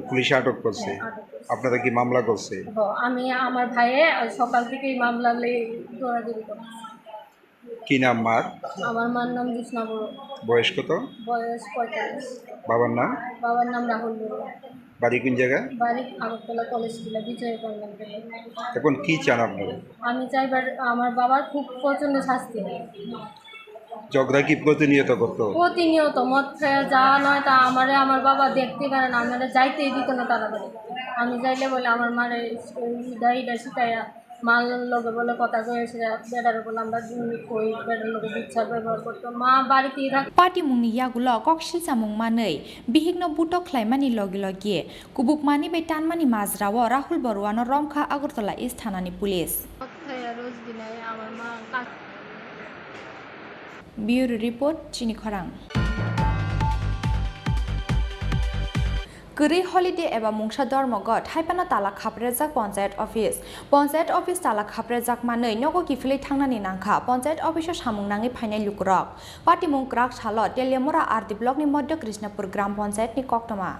পুলিশে আটক করছে? হ্যাঁ, আটক করছে। আপনারা কি মামলা করছে? হ, আমি, আমার ভাইয়ে সকাল থেকেই মামলা লই দৌড়াদৌড়ি করতেছে। কি নাম মার? আমার মার নাম জোৎস্না বড়ুয়া। বয়স কত? বয়স পঁয়তাল্লিশ। বাবার নাম? বাবার নাম রাহুল বড়ুয়া। বাড়ি কোন জায়গা? বাড়ি আগরতলা কলেজ টিলা, বিজয় কল্যাণ কেন্দ্র। এখন কি চান আপনারা? আমি চাইবার আমার বাবার খুব প্রচণ্ড শাস্তি হয়। ঝগড়া কি প্রতিনিয়ত করতো? প্রতিনিয়ত মদ খেয়ে যা নয় তা আমারে আমার বাবা দেখতে পারে না, আমারে যাইতেই দিত না তারা বাড়ি। আমি যাইলে বলে আমার মারে ইডা ইডা শিখাইয়া মার লগে বলে কথা কয়েছে, বেটারে বলে আমরা জিম্মি কই, বেটার লগে বিচ্ছার ব্যবহার করতো। মা বাড়িতেই থাকে। Patimungni yagulo kok silchamung manwi bihikno butok khlaimani logi logi kubukmani bai tanmani majrao Rahul Baruano romkha Agartala East thanani police. Bureau report, Chini Khorang. Kwrwi holiday eba mungsa dormogot, hai phano tala khaprejak Panchayat Office. Panchayat Office tala khaprejak manwi nogo kiphilwi thangnani nangkha Panchayat Office o samung nangwi phainai lukurok. Patimung kwrak salo Teliamura R D Block ni Madhya Krishnapur Gram Panchayat ni koktwma.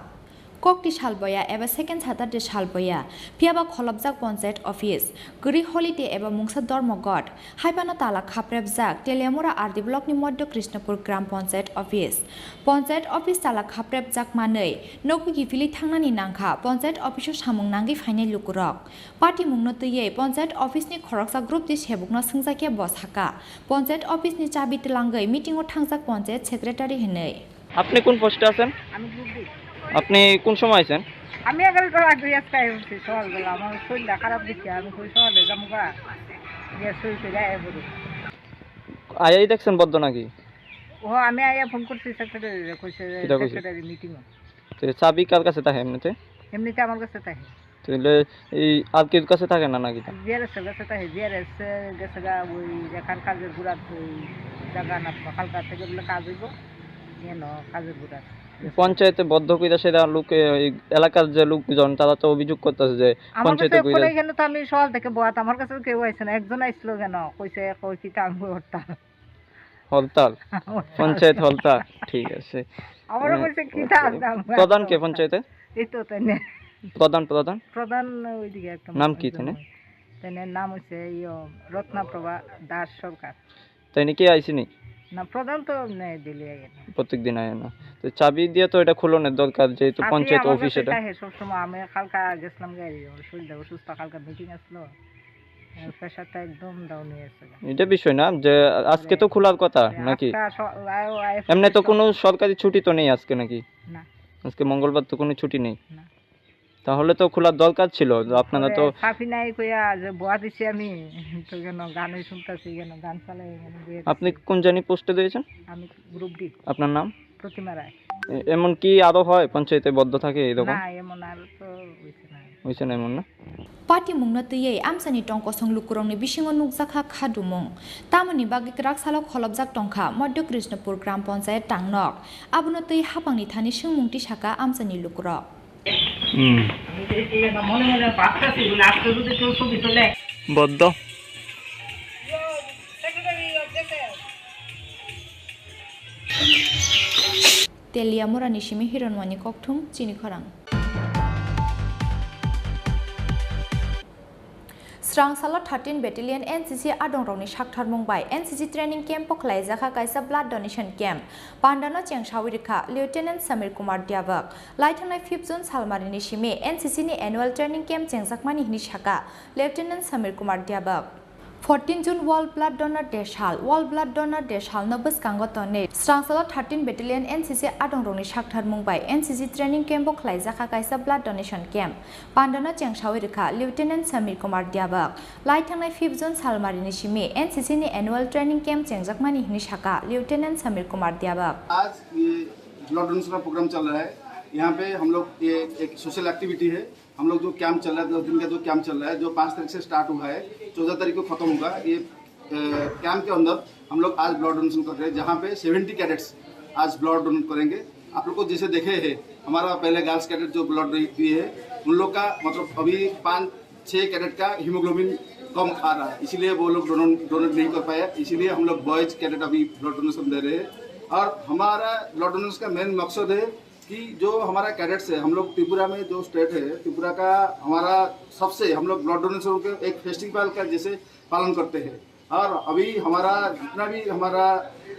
Kokti salboya eba second Saturday salboya, phiyaba kholopjak Panchayat Office. Kwrwi holiday eba mungsa dormogot, hai phano tala khaprebjak Teliamura R D Block ni Madhya Krishnapur Gram Panchayat Office. Panchayat Office tala khaprebjak manwi nogo kiphilwi thangnani nangkha Panchayat Office o samung nangwi phainai lukurok. Patimungno twiwi Panchayat Office ni khoroksa group di sebukno swngjakya bo saka, Panchayat Office ni chabi twlangwi meeting o thangjak Panchayat Secretary hinwi. আপনি কোন পোস্টে আছেন? আমি group D. আপনি কোন সময় আছেন? আমি এগারোটার আগে আজকে আইছি সকালবেলা, আমার শরীরটা খারাপ দেখে আমি কই সকালে যাবো গা, গিয়ে সই করে আয় বলি। আয়াই দেখছেন বদ্ধ নাকি? ও, আমি আয়া ফোন করছি সেক্রেটারিরে, কইছে কিতা কইছে? Secretary meeting. তো চাবি কার কাছে থাকে এমনিতে? এমনিতে আমার কাছে থাকে। তাহলে এই আর কেউ কাছে থাকে না নাকি তা? জিআরএস এর কাছে থাকে, জিআরএস এ গেছে গা, ওই যেখান কাজের গুড়াত ওই জায়গা না, হালকা থেকে বলে কাজ হইব, কেন কাজের গুড়াত। পঞ্চায়েতে বদ্ধ কইরা সেটা লোকে, এই এলাকার যে লোকজন, তারা তো অভিযোগ করতেছে যে আমার পঞ্চায়েতে কাছে কইরা। এখানে তো আমি সকাল থেকে বয়াত, আমার কাছে তো কেউ আইছে না, একজন আইছিল কেন, কইছে, কই কি কাম করতাম। হরতাল? হরতাল। পঞ্চায়েত হরতাল, ঠিক আছে। আমারও উম, বলছে, "কি আচ্ছা। কাজ দাম?" প্রধান কে পঞ্চায়েতে? এই তো তাই না। প্রধান, প্রধান? প্রধান ওইদিকে একটা নাম কি মানুষ তাই না? তাই না, নাম হচ্ছে ইয়ো, রত্নাপ্রভা দাস সরকার। তাই নাকি আইসিনি? না, প্রধান তো নেই দিল্লি আগে না। প্রত্যেক দিন আয় না। তো চাবি দিয়ে তো এটা খুলনের দরকার, যেহেতু চাবি পঞ্চায়েত আমার অফিস কাছে এটা। থাকে সবসময়। আমি কালকা গেছিলাম গাড়ি, আমার শরীরটা অসুস্থ, কালকা মিটিং আসলো। প্রেশারটা একদম ডাউন হয়ে গেছে। এটা বিষয় না, যে আজকে তো খোলার কথা, হ্যাঁ, নাকি? আজকে স-, আ-, আ-, এমনি তো কোনো সরকারি ছুটি তো নেই আজকে নাকি? না। আজকে মঙ্গলবার তো কোনো ছুটি নেই। না। তাহলে তো খোলার দরকার ছিল, যে আপনারা তো পরে সাফি নাই কইয়া যে বয়া দিছি আমি, তো কেন গানই শুনতাছি, কেন গান চালাই, কেন বইয়া আপনি দিছি। কোন জানি পোস্টে দিয়েছেন? আমি গ্রুপ ডি। আপনার নাম? প্রতিমা রায়। এ-, এমন কি আরো হয় পঞ্চায়েতে বদ্ধ থাকে এরকম? না, এমন আর তো হইছে না। হইছে না এমন না? Patimungno twiwi amchaini tongkosong lukurokni bisingo nukjakha khadumung. Tamoni bagwi kwrak salo kholopjak tongkha Madhya Krishnapur Gram Panchayat tangnok. Abono twi haphangni thani swngmung tisaka amchaini lukurok. হুম। বদ্ধ। Teliamurani simi Hironmani kokthum Chini Khorang. Srangsalo thirteen Battalion N C C adongrokni saktharmung bai N C C training camp o khlaijakha kaisa blood donation camp. Pandano chengsawi rikha Lieutenant Samir Kumar Diabak. Laithangnai fifth June salmarini simi N C C ni annual training camp chengjakmani hwnwi saka Lieutenant Samir Kumar Diabak. Fourteen June World Blood Donor Day sal. World Blood Donor Day salno bwskango tonwi Srangsalo thirteen Battalion N C C adongrokni saktharmung bai N C C training camp o khlaijakha kaisa blood donation camp. Pandano chengsawi rikha Lieutenant Samir Kumar Diabak. Laithangnai fifth June salmarini simi N C C ni annual training camp chengjakmani hwnwi saka Lieutenant Samir Kumar Diabak. आज ये blood donation का प्रोग्राम चल रहा है। यहाँ पे हम लोग ये एक सोशल एक्टिविटी है। हम लोग जो कैंप चल रहा है, दस दिन का जो कैंप चल रहा है, जो पाँच तारीख से स्टार्ट हुआ है, चौदह तारीख को खत्म होगा। ये, अ, कैंप के अंदर हम लोग आज ब्लड डोनेशन कर रहे हैं, जहाँ पे सेवेंटी कैडेट्स आज ब्लड डोनेट करेंगे। आप लोग को जैसे देखे हैं, हमारा पहले गर्ल्स कैडेट जो ब्लड दिए हैं, उन लोग का मतलब अभी पाँच छः कैडेट का हीमोग्लोबिन कम आ रहा है, इसीलिए वो लोग डोनेट, डोनेट नहीं कर पाए, इसीलिए हम लोग बॉयज कैडेट अभी ब्लड डोनेशन दे रहे हैं। और हमारा ब्लड डोनेशन का मेन मकसद है कि जो हमारा कैडेट्स है, हम लोग त्रिपुरा में जो स्टेट है, त्रिपुरा का हमारा सबसे, हम लोग ब्लड डोनेशन के एक फेस्टिवल का जैसे पालन करते हैं। और अभी हमारा जितना भी हमारा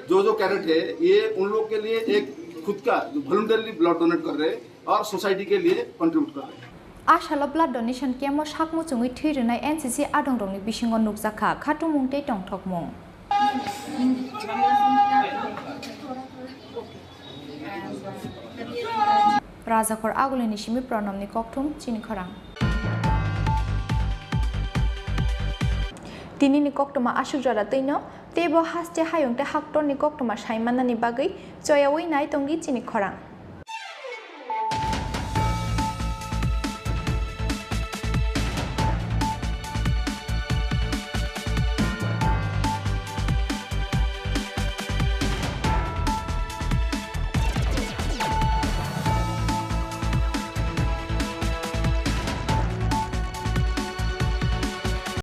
जो जो कैडेट है, ये उन लोग के लिए एक खुद का जो वॉलंटियरली ब्लड डोनेट कर रहे हैं और सोसाइटी के लिए कंट्रीब्यूट कर रहे हैं। A salo blood donation camp o sak muchungwi thwi rwnai N C C adongrokni bisingo nukjakha khatumung tei tongthokmung. Rajakhor Agulini simi Pranamni kokthum Chini Khorang. Tinini koktwma aswk jora twino, teibo haste hayung tei haktorni koktwma saimanani bagwi choyaui nai tongdi chini khorang.